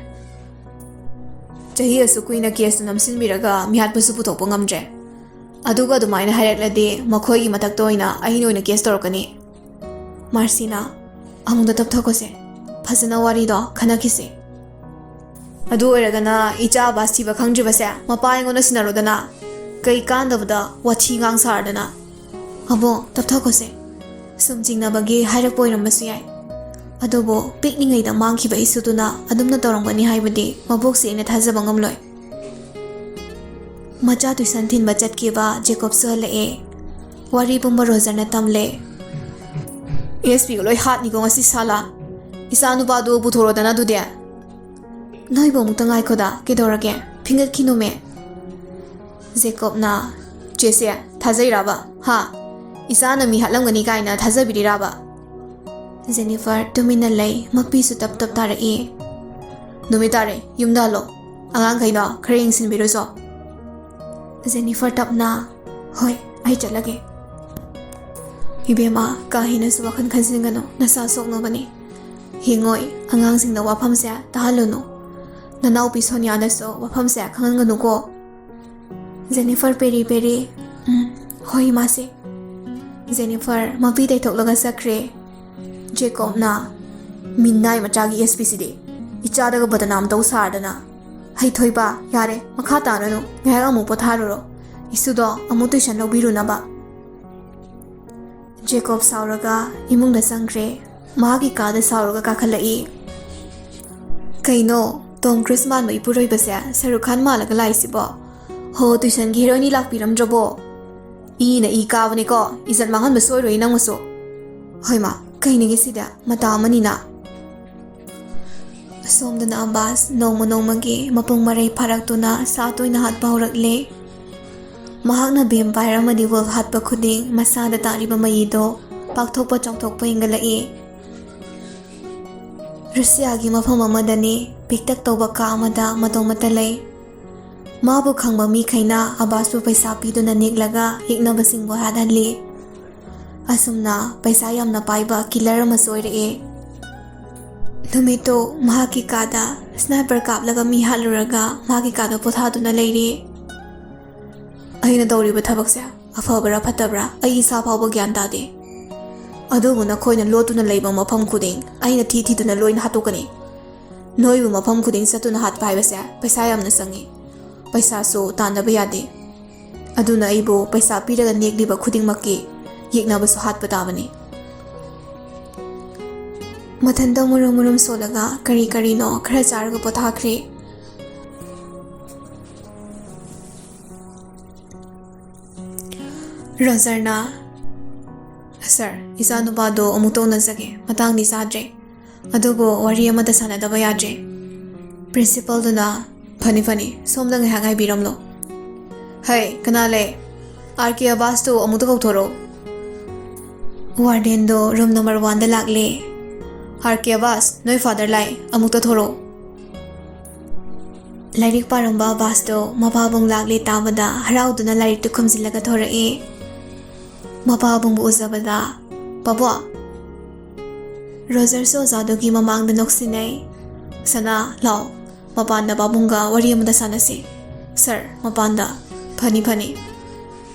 ꯆꯍꯤ ꯑꯁꯨꯛ ꯀꯨꯏꯅ ꯀꯦꯁꯇꯨ ꯅꯝꯁꯤꯟꯕꯤꯔꯒ ꯃꯤꯍꯥꯠꯄꯁꯨ ꯄꯨꯊꯣꯛꯄ ꯉꯝꯗ꯭ꯔꯦ꯫ ꯑꯗꯨꯒ ꯑꯗꯨꯃꯥꯏꯅ ꯍꯥꯏꯔꯛꯂꯗꯤ ꯃꯈꯣꯏꯒꯤ ꯃꯊꯛꯇ ꯑꯣꯏꯅ ꯑꯩꯅ ꯑꯣꯏꯅ ꯀꯦꯁ ꯇꯧꯔꯛꯀꯅꯤ꯫ ꯃꯥꯔꯁꯤꯅ, "ꯑꯃꯨꯛꯇ ꯇꯞꯊꯣꯛꯈꯣꯁꯦ꯫ ꯐꯖꯅ ꯋꯥꯔꯤꯗꯣ ꯈꯟꯅꯈꯤꯁꯦ꯫ ꯑꯗꯨ ꯑꯣꯏꯔꯒꯅ ꯏꯆꯥ ꯑꯕꯥꯁ ꯊꯤꯕ ꯈꯪꯗ꯭ꯔꯤꯕꯁꯦ ꯃꯄꯥ ꯑꯩꯉꯣꯟꯗ ꯁꯤꯟꯅꯔꯨꯗꯅ꯫ ꯀꯩ ꯀꯥꯟꯗꯕꯗ ꯋꯥꯊꯤ ꯉꯥꯡ ꯁꯥꯔꯗꯅ꯫ ꯑꯕꯣ, ꯇꯞꯊꯣꯛꯈꯣꯁꯦ꯫ ꯁꯨꯝ ꯆꯤꯡꯅꯕꯒꯤ ꯍꯥꯏꯔꯛꯄ ꯑꯣꯏꯔꯝꯕꯁꯨ ꯌꯥꯏ꯫ ꯑꯗꯨꯕꯨ ꯄꯤꯛꯂꯤꯉꯩꯗ ꯃꯥꯡꯈꯤꯕ ꯏꯁꯨꯗꯨꯅ ꯑꯗꯨꯝꯅ ꯇꯧꯔꯝꯒꯅꯤ ꯍꯥꯏꯕꯗꯤ ꯃꯕꯣꯛꯁꯦ ꯑꯩꯅ ꯊꯥꯖꯕ ꯉꯝꯂꯣꯏ꯫" ꯃꯆꯥ ꯇꯨꯏꯁꯟ ꯊꯤꯟꯕ ꯆꯠꯈꯤꯕ ꯖꯦꯀꯣꯕꯁꯨ ꯍꯜꯂꯛꯑꯦ꯫ ꯋꯥꯔꯤ ꯄꯨꯝꯕ ꯔꯣꯖꯔꯅ ꯇꯝꯂꯦ꯫ "ꯑꯦꯁ ꯄꯤꯒ ꯂꯣꯏ ꯍꯥꯠꯅꯤꯀꯣ ꯉꯁꯤ ꯁꯥꯂꯥ꯫ ꯏꯆꯥ ꯅꯨꯄꯥꯗꯨ ꯄꯨꯊꯣꯔꯣꯗꯅ ꯑꯗꯨꯗꯤ꯫ ꯅꯣꯏꯕꯨ ꯑꯃꯨꯛꯇ ꯉꯥꯏꯈꯣꯗ, ꯀꯩꯗꯧꯔꯒꯦ? ꯐꯤꯡꯒꯠꯈꯤꯅꯨꯃꯦ꯫" ꯖꯦꯀꯣꯕꯅ, "ꯆꯦꯁꯦ, ꯊꯥꯖꯩꯔꯕ? ꯍꯥ? ꯏꯆꯥꯅ ꯃꯤ ꯍꯥꯠꯂꯝꯒꯅꯤ ꯀꯥꯏꯅ ꯊꯥꯖꯕꯤꯔꯤꯔꯕ?" ꯖꯦꯅꯤꯐꯔ ꯇꯨꯃꯤꯟꯅ ꯂꯩ, ꯃꯄꯤꯁꯨ ꯇꯞ ꯇꯞ ꯇꯥꯔꯛꯏ꯫ "ꯅꯨꯃꯤꯠ ꯇꯥꯔꯦ, ꯌꯨꯝꯗ ꯍꯜꯂꯣ꯫ ꯑꯉꯥꯡꯈꯩꯗꯣ ꯈꯔ ꯌꯦꯡꯁꯤꯟꯕꯤꯔꯨꯆꯣ꯫" ꯖꯦꯅꯤꯐꯔ ꯇꯞꯅ, "ꯍꯣꯏ, ꯑꯩ ꯆꯠꯂꯒꯦ꯫" "ꯏꯕꯦꯝꯃ, ꯀꯥ ꯍꯦꯟꯅꯁꯨ ꯋꯥꯈꯜ ꯈꯟꯖꯤꯟꯒꯅꯨ, ꯅꯁꯥ ꯁꯣꯛꯅꯕꯅꯤ꯫ ꯌꯦꯡꯉꯣꯏ, ꯑꯉꯥꯡꯁꯤꯡꯗ ꯋꯥꯐꯝꯁꯦ ꯇꯥꯍꯜꯂꯨꯅꯨ꯫ ꯅꯅꯥꯎꯄꯤ ꯁꯣꯅꯤꯌꯥꯗꯁꯨ ꯋꯥꯐꯝꯁꯦ ꯈꯪꯍꯟꯒꯅꯨꯀꯣ꯫" ꯖꯦꯅꯤꯐꯔ ꯄꯦꯔꯤ ꯄꯦꯔꯤ, "ꯎꯝ, ꯍꯣꯏ, ꯏꯃꯥꯁꯦ꯫" ꯖꯦꯅꯤꯐꯔ ꯃꯄꯤ ꯇꯩꯊꯣꯛꯂꯒ ꯆꯠꯈ꯭ꯔꯦ꯫ ꯖꯦꯀꯣꯕꯅ, "ꯃꯤꯅꯥꯏ ꯃꯆꯥꯒꯤ ꯑꯦꯁ ꯄꯤꯁꯤꯗꯤ ꯏꯆꯥꯗꯒ ꯕꯗꯅꯥꯝ ꯇꯧ ꯁꯥꯔꯗꯅ꯫ ꯍꯩꯊꯣꯏꯕ, ꯌꯥꯔꯦ, ꯃꯈꯥ ꯇꯥꯔꯅꯨ, ꯉꯥꯏꯍꯥꯛ ꯑꯃꯨꯛ ꯄꯣꯊꯥꯔꯨꯔꯣ, ꯏꯁꯨꯗꯣ ꯑꯃꯨꯛ ꯇꯨꯏꯁꯟ ꯂꯧꯕꯤꯔꯨꯅꯕ꯫" ꯖꯦꯀꯣꯕ ꯁꯥꯎꯔꯒ ꯏꯃꯨꯡꯗ ꯆꯪꯈ꯭ꯔꯦ꯫ ꯃꯍꯥꯛꯀꯤ ꯀꯥꯗ ꯁꯥꯎꯔꯒ ꯀꯥꯈꯠꯂꯛꯏ꯫ "ꯀꯩꯅꯣ, ꯇꯣꯝ ꯀ꯭ꯔꯨꯖ ꯃꯥꯟꯕ ꯏꯄꯨꯔꯣꯏꯕꯁꯦ ꯁꯔꯨꯛ ꯈꯥꯟ ꯃꯥꯜꯂꯒ ꯂꯥꯛꯏꯁꯤꯕꯣ? ꯍꯣ, ꯇꯨꯏꯁꯟꯒꯤ ꯍꯦꯔꯣꯏꯅꯤ ꯂꯥꯛꯄꯤꯔꯝꯗ꯭ꯔꯕꯣ? ꯏꯅ ꯏ ꯀꯥꯕꯅꯦꯀꯣ, ꯏꯖꯠ ꯃꯥꯡꯍꯟꯕ ꯁꯣꯏꯔꯣꯏ ꯅꯪꯕꯨꯁꯨ꯫ ꯍꯣꯏꯃ, ꯀꯩꯅꯤꯒꯦ ꯁꯤꯗꯤ, ꯃꯇꯥ ꯑꯃꯅꯤꯅ꯫" ꯑꯁꯣꯝꯗꯅ ꯑꯕꯥꯁ ꯅꯣꯡꯃ ꯅꯣꯡꯃꯒꯤ ꯃꯄꯨꯡ ꯃꯔꯩ ꯐꯥꯔꯛꯇꯨꯅ ꯁꯥ ꯇꯣꯏꯅ ꯍꯥꯠꯄ ꯍꯧꯔꯛꯂꯦ꯫ ꯃꯍꯥꯛꯅ ꯚꯦꯝꯄꯥꯌꯔ ꯑꯃꯗꯤ ꯋꯨꯜꯐ ꯍꯥꯠꯄ ꯈꯨꯗꯤꯡ ꯃꯁꯥꯗ ꯇꯥꯔꯤꯕ ꯃꯌꯤꯗꯣ ꯄꯥꯛꯊꯣꯛꯄ ꯆꯥꯎꯊꯣꯛꯄ ꯍꯦꯟꯒꯠꯂꯛꯏ꯫ ꯔꯨꯁꯤꯌꯥꯒꯤ ꯃꯐꯝ ꯑꯃꯗꯅꯤ, ꯄꯤꯛꯇꯛ ꯇꯧꯕ ꯀꯥ ꯑꯃꯗ ꯃꯇꯣꯝ ꯑꯃꯇ ꯂꯩ꯫ ꯃꯥꯕꯨ ꯈꯪꯕ ꯃꯤꯈꯩꯅ ꯑꯕꯥꯁꯄꯨ ꯄꯩꯁꯥ ꯄꯤꯗꯨꯅ ꯅꯦꯛꯂꯒ ꯌꯦꯛꯅꯕꯁꯤꯡꯕꯨ ꯍꯥꯠꯍꯜꯂꯤ꯫ ꯑꯁꯨꯝꯅ ꯄꯩꯁꯥ ꯌꯥꯝꯅ ꯄꯥꯏꯕ ꯀꯤꯂꯔ ꯑꯃꯁꯨ ꯑꯣꯏꯔꯛꯑꯦ꯫ ꯅꯨꯃꯤꯠꯇꯣ ꯃꯍꯥꯛꯀꯤ ꯀꯥꯗ ꯁ꯭ꯅꯥꯏꯄꯔ ꯀꯥꯞꯂꯒ ꯃꯤ ꯍꯥꯠꯂꯨꯔꯒ ꯃꯍꯥꯛꯀꯤ ꯀꯥꯗ ꯄꯣꯊꯥꯗꯨꯅ ꯂꯩꯔꯤ꯫ ꯑꯩꯅ ꯇꯧꯔꯤꯕ ꯊꯕꯛꯁꯦ ꯑꯐꯕ꯭ꯔꯥ ꯐꯠꯇꯕ꯭ꯔꯥ ꯑꯩ ꯏꯁꯥ ꯐꯥꯎꯕ ꯒ꯭ꯌꯥꯟ ꯇꯥꯗꯦ꯫ ꯑꯗꯨꯕꯨ ꯅꯈꯣꯏꯅ ꯂꯣꯠꯇꯨꯅ ꯂꯩꯕ ꯃꯐꯝ ꯈꯨꯗꯤꯡ ꯑꯩꯅ ꯊꯤ ꯊꯤꯗꯨꯅ ꯂꯣꯏꯅ ꯍꯥꯠꯇꯣꯛꯀꯅꯤ꯫ ꯅꯣꯏꯕꯨ ꯃꯐꯝ ꯈꯨꯗꯤꯡ ꯆꯠꯇꯨꯅ ꯍꯥꯠꯄ ꯍꯥꯏꯕꯁꯦ ꯄꯩꯁꯥ ꯌꯥꯝꯅ ꯆꯪꯏ꯫ ꯄꯩꯁꯥꯁꯨ ꯇꯥꯟꯗꯕ ꯌꯥꯗꯦ꯫ ꯑꯗꯨꯅ ꯑꯩꯕꯨ ꯄꯩꯁꯥ ꯄꯤꯔꯒ ꯅꯦꯛꯂꯤꯕ ꯈꯨꯗꯤꯡꯃꯛꯀꯤ ꯌꯦꯛꯅꯕꯁꯨ ꯍꯥꯠꯄ ꯇꯥꯕꯅꯤ꯫ ꯃꯊꯟꯇ ꯃꯨꯔꯨꯝ ꯃꯨꯔꯨꯝ ꯁꯣꯜꯂꯒ ꯀꯔꯤ ꯀꯔꯤꯅꯣ ꯈꯔ ꯆꯥꯔꯒ ꯄꯣꯊꯥꯈ꯭ꯔꯦ꯫ ꯔꯣꯖꯔꯅ, "ꯁꯥꯔ, ꯏꯆꯥꯅꯨꯄꯥꯗꯣ ꯑꯃꯨꯛꯇ ꯎꯅꯖꯒꯦ, ꯃꯇꯥꯡꯗꯤ ꯆꯥꯗ꯭ꯔꯦ꯫ ꯑꯗꯨꯕꯨ ꯋꯥꯔꯤ ꯑꯃꯇ ꯁꯥꯟꯅꯗꯕ ꯌꯥꯗ꯭ꯔꯦ꯫" ꯄ꯭ꯔꯤꯟꯁꯤꯄꯜꯗꯨꯅ, "ꯐꯅꯤ ꯐꯅꯤ, ꯁꯣꯝꯗ ꯉꯥꯏꯍꯥꯛ ꯉꯥꯏꯕꯤꯔꯝꯂꯣ꯫" "ꯍꯩ, ꯀꯅꯥ ꯂꯩ? ꯑꯥꯔ ꯀꯦ ꯑꯕꯥꯁꯇꯨ ꯑꯃꯨꯛꯇ ꯀꯧꯊꯣꯔꯛꯎ꯫" ꯋꯥꯔꯗꯦꯟꯗꯣ ꯔꯨꯝ ꯅꯝꯕꯔ ꯋꯥꯟꯗ ꯂꯥꯛꯂꯦ꯫ "ꯑꯥꯔ ꯀꯦ ꯑꯕꯥꯁ, ꯅꯣꯏ ꯐꯥꯗꯔ ꯂꯥꯛꯑꯦ, ꯑꯃꯨꯛꯇ ꯊꯣꯔꯛꯑꯣ꯫" ꯂꯥꯏꯔꯤꯛ ꯄꯥꯔꯝꯕ ꯑꯕꯥꯁꯇꯣ ꯃꯄꯥꯕꯨꯡ ꯂꯥꯛꯂꯦ ꯇꯥꯕꯗ ꯍꯔꯥꯎꯗꯨꯅ ꯂꯥꯏꯔꯤꯛꯇꯨ ꯈꯨꯝꯖꯤꯜꯂꯒ ꯊꯣꯔꯛꯑꯦ꯫ ꯃꯄꯥꯕꯨꯡꯕꯨ ꯎꯖꯕꯗ, "ꯄꯥꯕꯨꯡ!" ꯔꯣꯖꯔꯁꯨ ꯑꯣꯖꯥꯗꯨꯒꯤ ꯃꯃꯥꯡꯗ ꯅꯣꯛꯁꯤꯟꯅꯩ꯫ "ꯁꯅꯥ, ꯂꯥꯛꯑꯣ, ꯃꯄꯥꯟꯗ ꯄꯥꯕꯨꯡꯒ ꯋꯥꯔꯤ ꯑꯃꯇ ꯁꯥꯟꯅꯁꯤ꯫" "ꯁꯥꯔ, ꯃꯄꯥꯟꯗ꯫" "ꯐꯅꯤ, ꯐꯅꯤ꯫"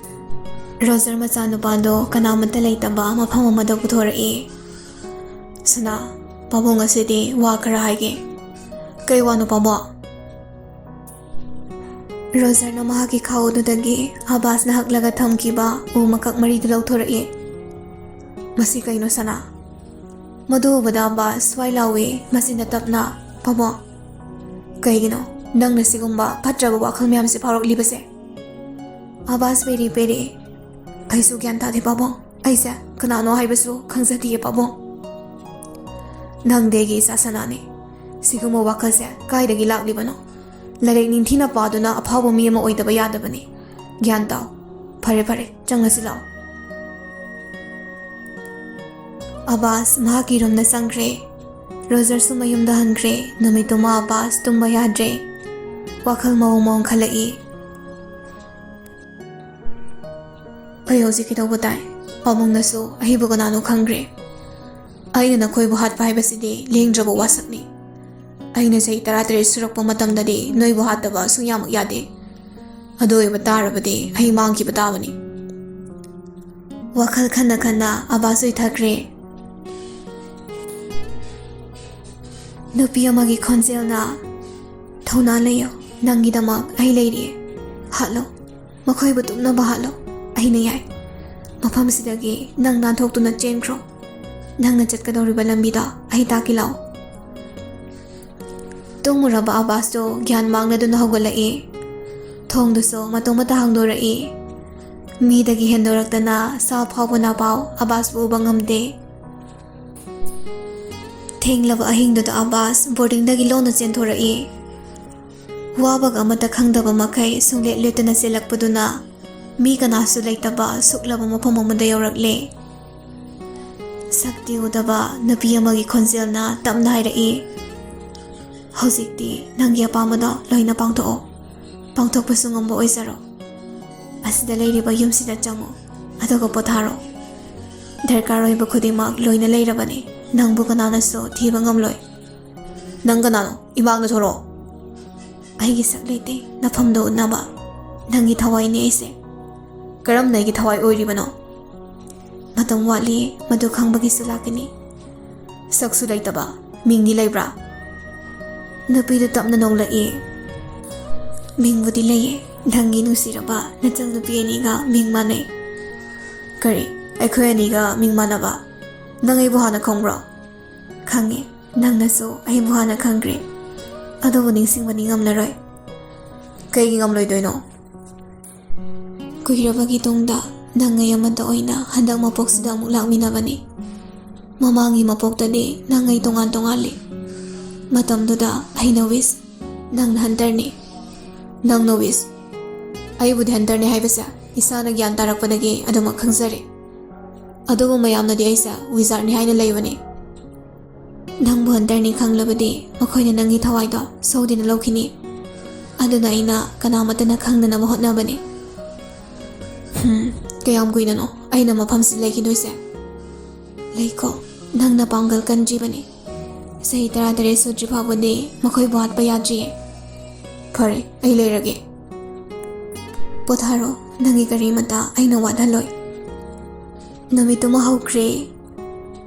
ꯔꯣꯖꯔ ꯃꯆꯥꯅꯨꯄꯥꯗꯣ ꯀꯅꯥꯃꯠꯇ ꯂꯩꯇꯕ ꯃꯐꯝ ꯑꯃꯗ ꯄꯨꯊꯣꯔꯛꯏ꯫ "ꯁꯅꯥ, ꯄꯥꯕꯨꯡ ꯉꯁꯤꯗꯤ ꯋꯥ ꯈꯔ ꯍꯥꯏꯒꯦ꯫" "ꯀꯩ ꯋꯥꯅꯣ, ꯄꯥꯕꯨꯡ?" ꯔꯣꯖꯔꯅ ꯃꯍꯥꯛꯀꯤ ꯈꯥꯎꯗꯨꯗꯒꯤ ꯑꯕꯥꯁꯅ ꯍꯛꯂꯒ ꯊꯝꯈꯤꯕ ꯎ ꯃꯀꯛ ꯃꯔꯤꯗꯨ ꯂꯧꯊꯣꯔꯛꯏ꯫ "ꯃꯁꯤ ꯀꯩꯅꯣ, ꯁꯅꯥ?" ꯃꯗꯨ ꯎꯕꯗ ꯑꯕꯥꯁ ꯁ꯭ꯋꯥꯏ ꯂꯥꯎꯏ, ꯃꯆꯤꯟꯗ ꯇꯞꯅ, "ꯄꯥꯕꯨꯡ꯫" "ꯀꯩꯒꯤꯅꯣ ꯅꯪꯅ ꯁꯤꯒꯨꯝꯕ ꯐꯠꯇ꯭ꯔꯕ ꯋꯥꯈꯜ ꯃꯌꯥꯝꯁꯦ ꯐꯥꯎꯔꯛꯂꯤꯕꯁꯦ?" ꯑꯕꯥꯁ ꯄꯦꯔꯤ ꯄꯦꯔꯤ, "ꯑꯩꯁꯨ ꯒ꯭ꯌꯥꯟ ꯇꯥꯗꯦ, ꯄꯥꯕꯨꯡ꯫ ꯑꯩꯁꯦ ꯀꯅꯥꯅꯣ ꯍꯥꯏꯕꯁꯨ ꯈꯪꯖꯗꯤꯌꯦ, ꯄꯥꯕꯨꯡ꯫" "ꯅꯪꯗꯤ ꯑꯩꯒꯤ ꯏꯆꯥ ꯁꯅꯥꯅꯤ꯫ ꯁꯤꯒꯨꯝꯕ ꯋꯥꯈꯜꯁꯦ ꯀꯥꯏꯗꯒꯤ ꯂꯥꯛꯂꯤꯕꯅꯣ? ꯂꯥꯏꯔꯤꯛ ꯅꯤꯡꯊꯤꯅ ꯄꯥꯗꯨꯅ ꯑꯐꯥꯎꯕ ꯃꯤ ꯑꯃ ꯑꯣꯏꯗꯕ ꯌꯥꯗꯕꯅꯤ꯫ ꯒ꯭ꯌꯥꯟ ꯇꯥꯎ꯫ ꯐꯔꯦ, ꯐꯔꯦ, ꯆꯪꯂꯁꯤ ꯂꯥꯛꯑꯣ꯫" ꯑꯕꯥꯁ ꯃꯍꯥꯛꯀꯤ ꯔꯨꯝꯗ ꯆꯪꯈ꯭ꯔꯦ꯫ ꯔꯣꯖꯔꯁꯨ ꯃꯌꯨꯝꯗ ꯍꯟꯈ꯭ꯔꯦ꯫ ꯅꯨꯃꯤꯠꯇꯨꯃ ꯑꯕꯥꯁ ꯇꯨꯝꯕ ꯌꯥꯗ꯭ꯔꯦ꯫ ꯋꯥꯈꯜ ꯃꯑꯣꯡ ꯃꯑꯣꯡ ꯈꯜꯂꯛꯏ꯫ "ꯑꯩ ꯍꯧꯖꯤꯛ ꯀꯩꯗꯧꯕ ꯇꯥꯏ? ꯄꯥꯕꯨꯡꯅꯁꯨ ꯑꯩꯕꯨ ꯀꯅꯥꯅꯣ ꯈꯪꯈ꯭ꯔꯦ꯫ ꯑꯩꯅ ꯅꯈꯣꯏꯕꯨ ꯍꯥꯠꯄ ꯍꯥꯏꯕꯁꯤꯗꯤ ꯂꯦꯡꯗ꯭ꯔꯕ ꯋꯥꯁꯛꯅꯤ꯫ ꯑꯩꯅ ꯆꯍꯤ ꯇꯔꯥꯇꯔꯦꯠ ꯁꯨꯔꯛꯄ ꯃꯇꯝꯗꯗꯤ ꯅꯣꯏꯕꯨ ꯍꯥꯠꯇꯕ ꯁꯨꯡꯌꯥꯃꯛ ꯌꯥꯗꯦ꯫ ꯑꯗꯨ ꯑꯣꯏꯕ ꯇꯥꯔꯕꯗꯤ ꯑꯩ ꯃꯥꯡꯈꯤꯕ ꯇꯥꯕꯅꯤ꯫ ꯋꯥꯈꯜ ꯈꯟꯅ ꯈꯟꯅ ꯑꯕꯥꯁ ꯎꯏꯊꯈ꯭ꯔꯦ꯫ ꯅꯨꯄꯤ ꯑꯃꯒꯤ ꯈꯣꯟꯖꯦꯜꯅ, "ꯊꯧꯅꯥ ꯂꯩꯌꯣ, ꯅꯪꯒꯤꯗꯃꯛ ꯑꯩ ꯂꯩꯔꯤꯌꯦ꯫ ꯍꯥꯠꯂꯣ, ꯃꯈꯣꯏꯕꯨ ꯇꯨꯞꯅꯕ ꯍꯥꯠꯂꯣ, ꯑꯩꯅ ꯌꯥꯏ꯫ ꯃꯐꯝꯁꯤꯗꯒꯤ ꯅꯪ ꯅꯥꯟꯊꯣꯛꯇꯨꯅ ꯆꯦꯟꯈ꯭ꯔꯣ꯫ ꯅꯪꯅ ꯆꯠꯀꯗꯧꯔꯤꯕ ꯂꯝꯕꯤꯗ ꯑꯩ ꯇꯥꯛꯀꯦ ꯂꯥꯛꯑꯣ꯫" ꯇꯨꯝꯃꯨꯔꯕ ꯑꯕꯥꯁꯇꯣ ꯒ꯭ꯌꯥꯟ ꯃꯥꯡꯂꯗꯨꯅ ꯍꯧꯒꯠꯂꯛꯏ꯫ ꯊꯣꯡꯗꯨꯁꯨ ꯃꯇꯣꯝꯇ ꯍꯥꯡꯗꯣꯔꯛꯏ꯫ ꯃꯤꯗꯒꯤ ꯍꯦꯟꯗꯣꯔꯛꯇꯅ ꯁꯥ ꯐꯥꯎꯕꯅ ꯄꯥꯎ ꯑꯕꯥꯁꯄꯨ ꯎꯕ ꯉꯝꯗꯦ꯫ ꯊꯦꯡꯂꯕ ꯑꯍꯤꯡꯗꯨꯗ ꯑꯕꯥꯁ ꯕꯣꯔꯗꯤꯡꯗꯒꯤ ꯂꯣꯟꯅ ꯆꯦꯟꯊꯣꯔꯛꯏ꯫ ꯋꯥꯕꯒ ꯑꯃꯠꯇ ꯈꯪꯗꯕ ꯃꯈꯩ ꯁꯨꯡꯂꯦꯞ ꯂꯦꯞꯇꯅ ꯆꯦꯜꯂꯛꯄꯗꯨꯅ ꯃꯤ ꯀꯅꯥꯁꯨ ꯂꯩꯇꯕ ꯁꯨꯛꯂꯕ ꯃꯐꯝ ꯑꯃꯗ ꯌꯧꯔꯛꯂꯦ꯫ ꯁꯛꯇꯤ ꯎꯗꯕ ꯅꯨꯄꯤ ꯑꯃꯒꯤ ꯈꯣꯟꯖꯦꯜꯅ ꯇꯞꯅ ꯍꯥꯏꯔꯛꯏ, "ꯍꯧꯖꯤꯛꯇꯤ ꯅꯪꯒꯤ ꯑꯄꯥꯝꯕꯗꯣ ꯂꯣꯏꯅ ꯄꯥꯡꯊꯣꯛꯑꯣ꯫ ꯄꯥꯡꯊꯣꯛꯄꯁꯨ ꯉꯝꯕ ꯑꯣꯏꯖꯔꯣ꯫ ꯑꯁꯤꯗ ꯂꯩꯔꯤꯕ ꯌꯨꯝꯁꯤꯗ ꯆꯪꯉꯨ, ꯑꯗꯨꯒ ꯄꯣꯊꯥꯔꯣ꯫ ꯗꯔꯀꯥꯔ ꯑꯣꯏꯕ ꯈꯨꯗꯤꯡꯃꯛ ꯂꯣꯏꯅ ꯂꯩꯔꯕꯅꯤ꯫ ꯅꯪꯕꯨ ꯀꯅꯥꯅꯁꯨ ꯊꯤꯕ ꯉꯝꯂꯣꯏ꯫" "ꯅꯪ ꯀꯅꯥꯅꯣ? ꯏꯃꯥꯡꯗ ꯊꯣꯔꯛꯑꯣ꯫" "ꯑꯩꯒꯤ ꯁꯛ ꯂꯩꯇꯦ ꯅꯐꯝꯗ ꯎꯠꯅꯕ꯫ ꯅꯪꯒꯤ ꯊꯋꯥꯏꯅꯦ ꯑꯩꯁꯦ꯫" "ꯀꯔꯝꯅ ꯑꯩꯒꯤ ꯊꯋꯥꯏ ꯑꯣꯏꯔꯤꯕꯅꯣ?" "ꯃꯇꯝ ꯋꯥꯠꯂꯤ, ꯃꯗꯨ ꯈꯪꯕꯒꯤꯁꯨ ꯂꯥꯛꯀꯅꯤ꯫ ꯁꯛꯁꯨ ꯂꯩꯇꯕ, ꯃꯤꯡꯗꯤ ꯂꯩꯕ꯭ꯔꯥ?" ꯅꯨꯄꯤꯗꯨ ꯇꯞꯅ ꯅꯣꯡꯂꯛꯏ꯫ "ꯃꯤꯡꯕꯨꯗꯤ ꯂꯩꯌꯦ, ꯅꯪꯒꯤ ꯅꯨꯡꯁꯤꯔꯕ ꯅꯆꯜ ꯅꯨꯄꯤ ꯑꯅꯤꯒ ꯃꯤꯡ ꯃꯥꯟꯅꯩ꯫" "ꯀꯔꯤ? ꯑꯩꯈꯣꯏ ꯑꯅꯤꯒ ꯃꯤꯡ ꯃꯥꯟꯅꯕ? ꯅꯪ ꯑꯩꯕꯨ ꯍꯥꯟꯅ ꯈꯪꯕ꯭ꯔꯣ?" "ꯈꯪꯉꯦ, ꯅꯪꯅꯁꯨ ꯑꯩꯕꯨ ꯍꯥꯟꯅ ꯈꯪꯈ꯭ꯔꯦ꯫ ꯑꯗꯨꯕꯨ ꯅꯤꯡꯁꯤꯡꯕꯗꯤ ꯉꯝꯂꯔꯣꯏ꯫" "ꯀꯩꯒꯤ ꯉꯝꯂꯣꯏꯗꯣꯏꯅꯣ?" "ꯀꯨꯏꯔꯕꯒꯤ ꯇꯨꯡꯗ ꯅꯪ ꯑꯩ ꯑꯃꯠꯇ ꯑꯣꯏꯅ ꯍꯟꯗꯛ ꯃꯄꯣꯛꯁꯤꯗ ꯑꯃꯨꯛ ꯂꯥꯛꯃꯤꯟꯅꯕꯅꯤ꯫ ꯃꯃꯥꯡꯒꯤ ꯃꯄꯣꯛꯇꯗꯤ ꯅꯪ ꯑꯩ ꯇꯣꯉꯥꯟ ꯇꯣꯉꯥꯜꯂꯤ꯫ ꯃꯇꯝꯗꯨꯗ ꯑꯩꯅ ꯋꯤꯁ, ꯅꯪꯅ ꯍꯟꯇꯔꯅꯤ꯫" "ꯅꯪꯅ ꯋꯤꯁ? ꯑꯩꯕꯨꯗꯤ ꯍꯟꯇꯔꯅꯤ ꯍꯥꯏꯕꯁꯦ ꯏꯁꯥꯅ ꯒ꯭ꯌꯥꯟ ꯇꯥꯔꯛꯄꯗꯒꯤ ꯑꯗꯨꯃꯛ ꯈꯪꯖꯔꯦ꯫ ꯑꯗꯨꯕꯨ ꯃꯌꯥꯝꯅꯗꯤ ꯑꯩꯁꯦ ꯋꯤꯖꯥꯔꯗꯅꯤ ꯍꯥꯏꯅ ꯂꯩꯕꯅꯤ꯫" "ꯅꯪꯕꯨ ꯍꯟꯇꯔꯅꯤ ꯈꯪꯂꯕꯗꯤ ꯃꯈꯣꯏꯅ ꯅꯪꯒꯤ ꯊꯋꯥꯏꯗꯣ ꯁꯣꯏꯗꯅ ꯂꯧꯈꯤꯅꯤ꯫ ꯑꯗꯨꯅ ꯑꯩꯅ ꯀꯅꯥꯃꯠꯇꯅ ꯈꯪꯗꯅꯕ ꯍꯣꯠꯅꯕꯅꯤ꯫" "ꯍꯝ, ꯀꯌꯥꯝ ꯀꯨꯏꯅꯅꯣ ꯑꯩꯅ ꯃꯐꯝꯁꯤ ꯂꯩꯈꯤꯗꯣꯏꯁꯦ?" "ꯂꯩꯀꯣ, ꯅꯪꯅ ꯄꯥꯡꯒꯜ ꯀꯟꯗ꯭ꯔꯤꯕꯅꯤ꯫ ꯆꯍꯤ ꯇꯔꯥꯇꯔꯦꯠ ꯁꯨꯗ꯭ꯔꯤ ꯐꯥꯎꯕꯗꯤ ꯃꯈꯣꯏꯕꯨ ꯍꯥꯠꯄ ꯌꯥꯗ꯭ꯔꯤꯌꯦ꯫ ꯐꯔꯦ, ꯑꯩ ꯂꯩꯔꯒꯦ꯫ ꯄꯣꯊꯥꯔꯣ, ꯅꯪꯒꯤ ꯀꯔꯤꯃꯇ ꯑꯩꯅ ꯋꯥꯠꯍꯜꯂꯣꯏ꯫ ꯅꯨꯃꯤꯠꯇꯨꯃ ꯍꯧꯈ꯭ꯔꯦ꯫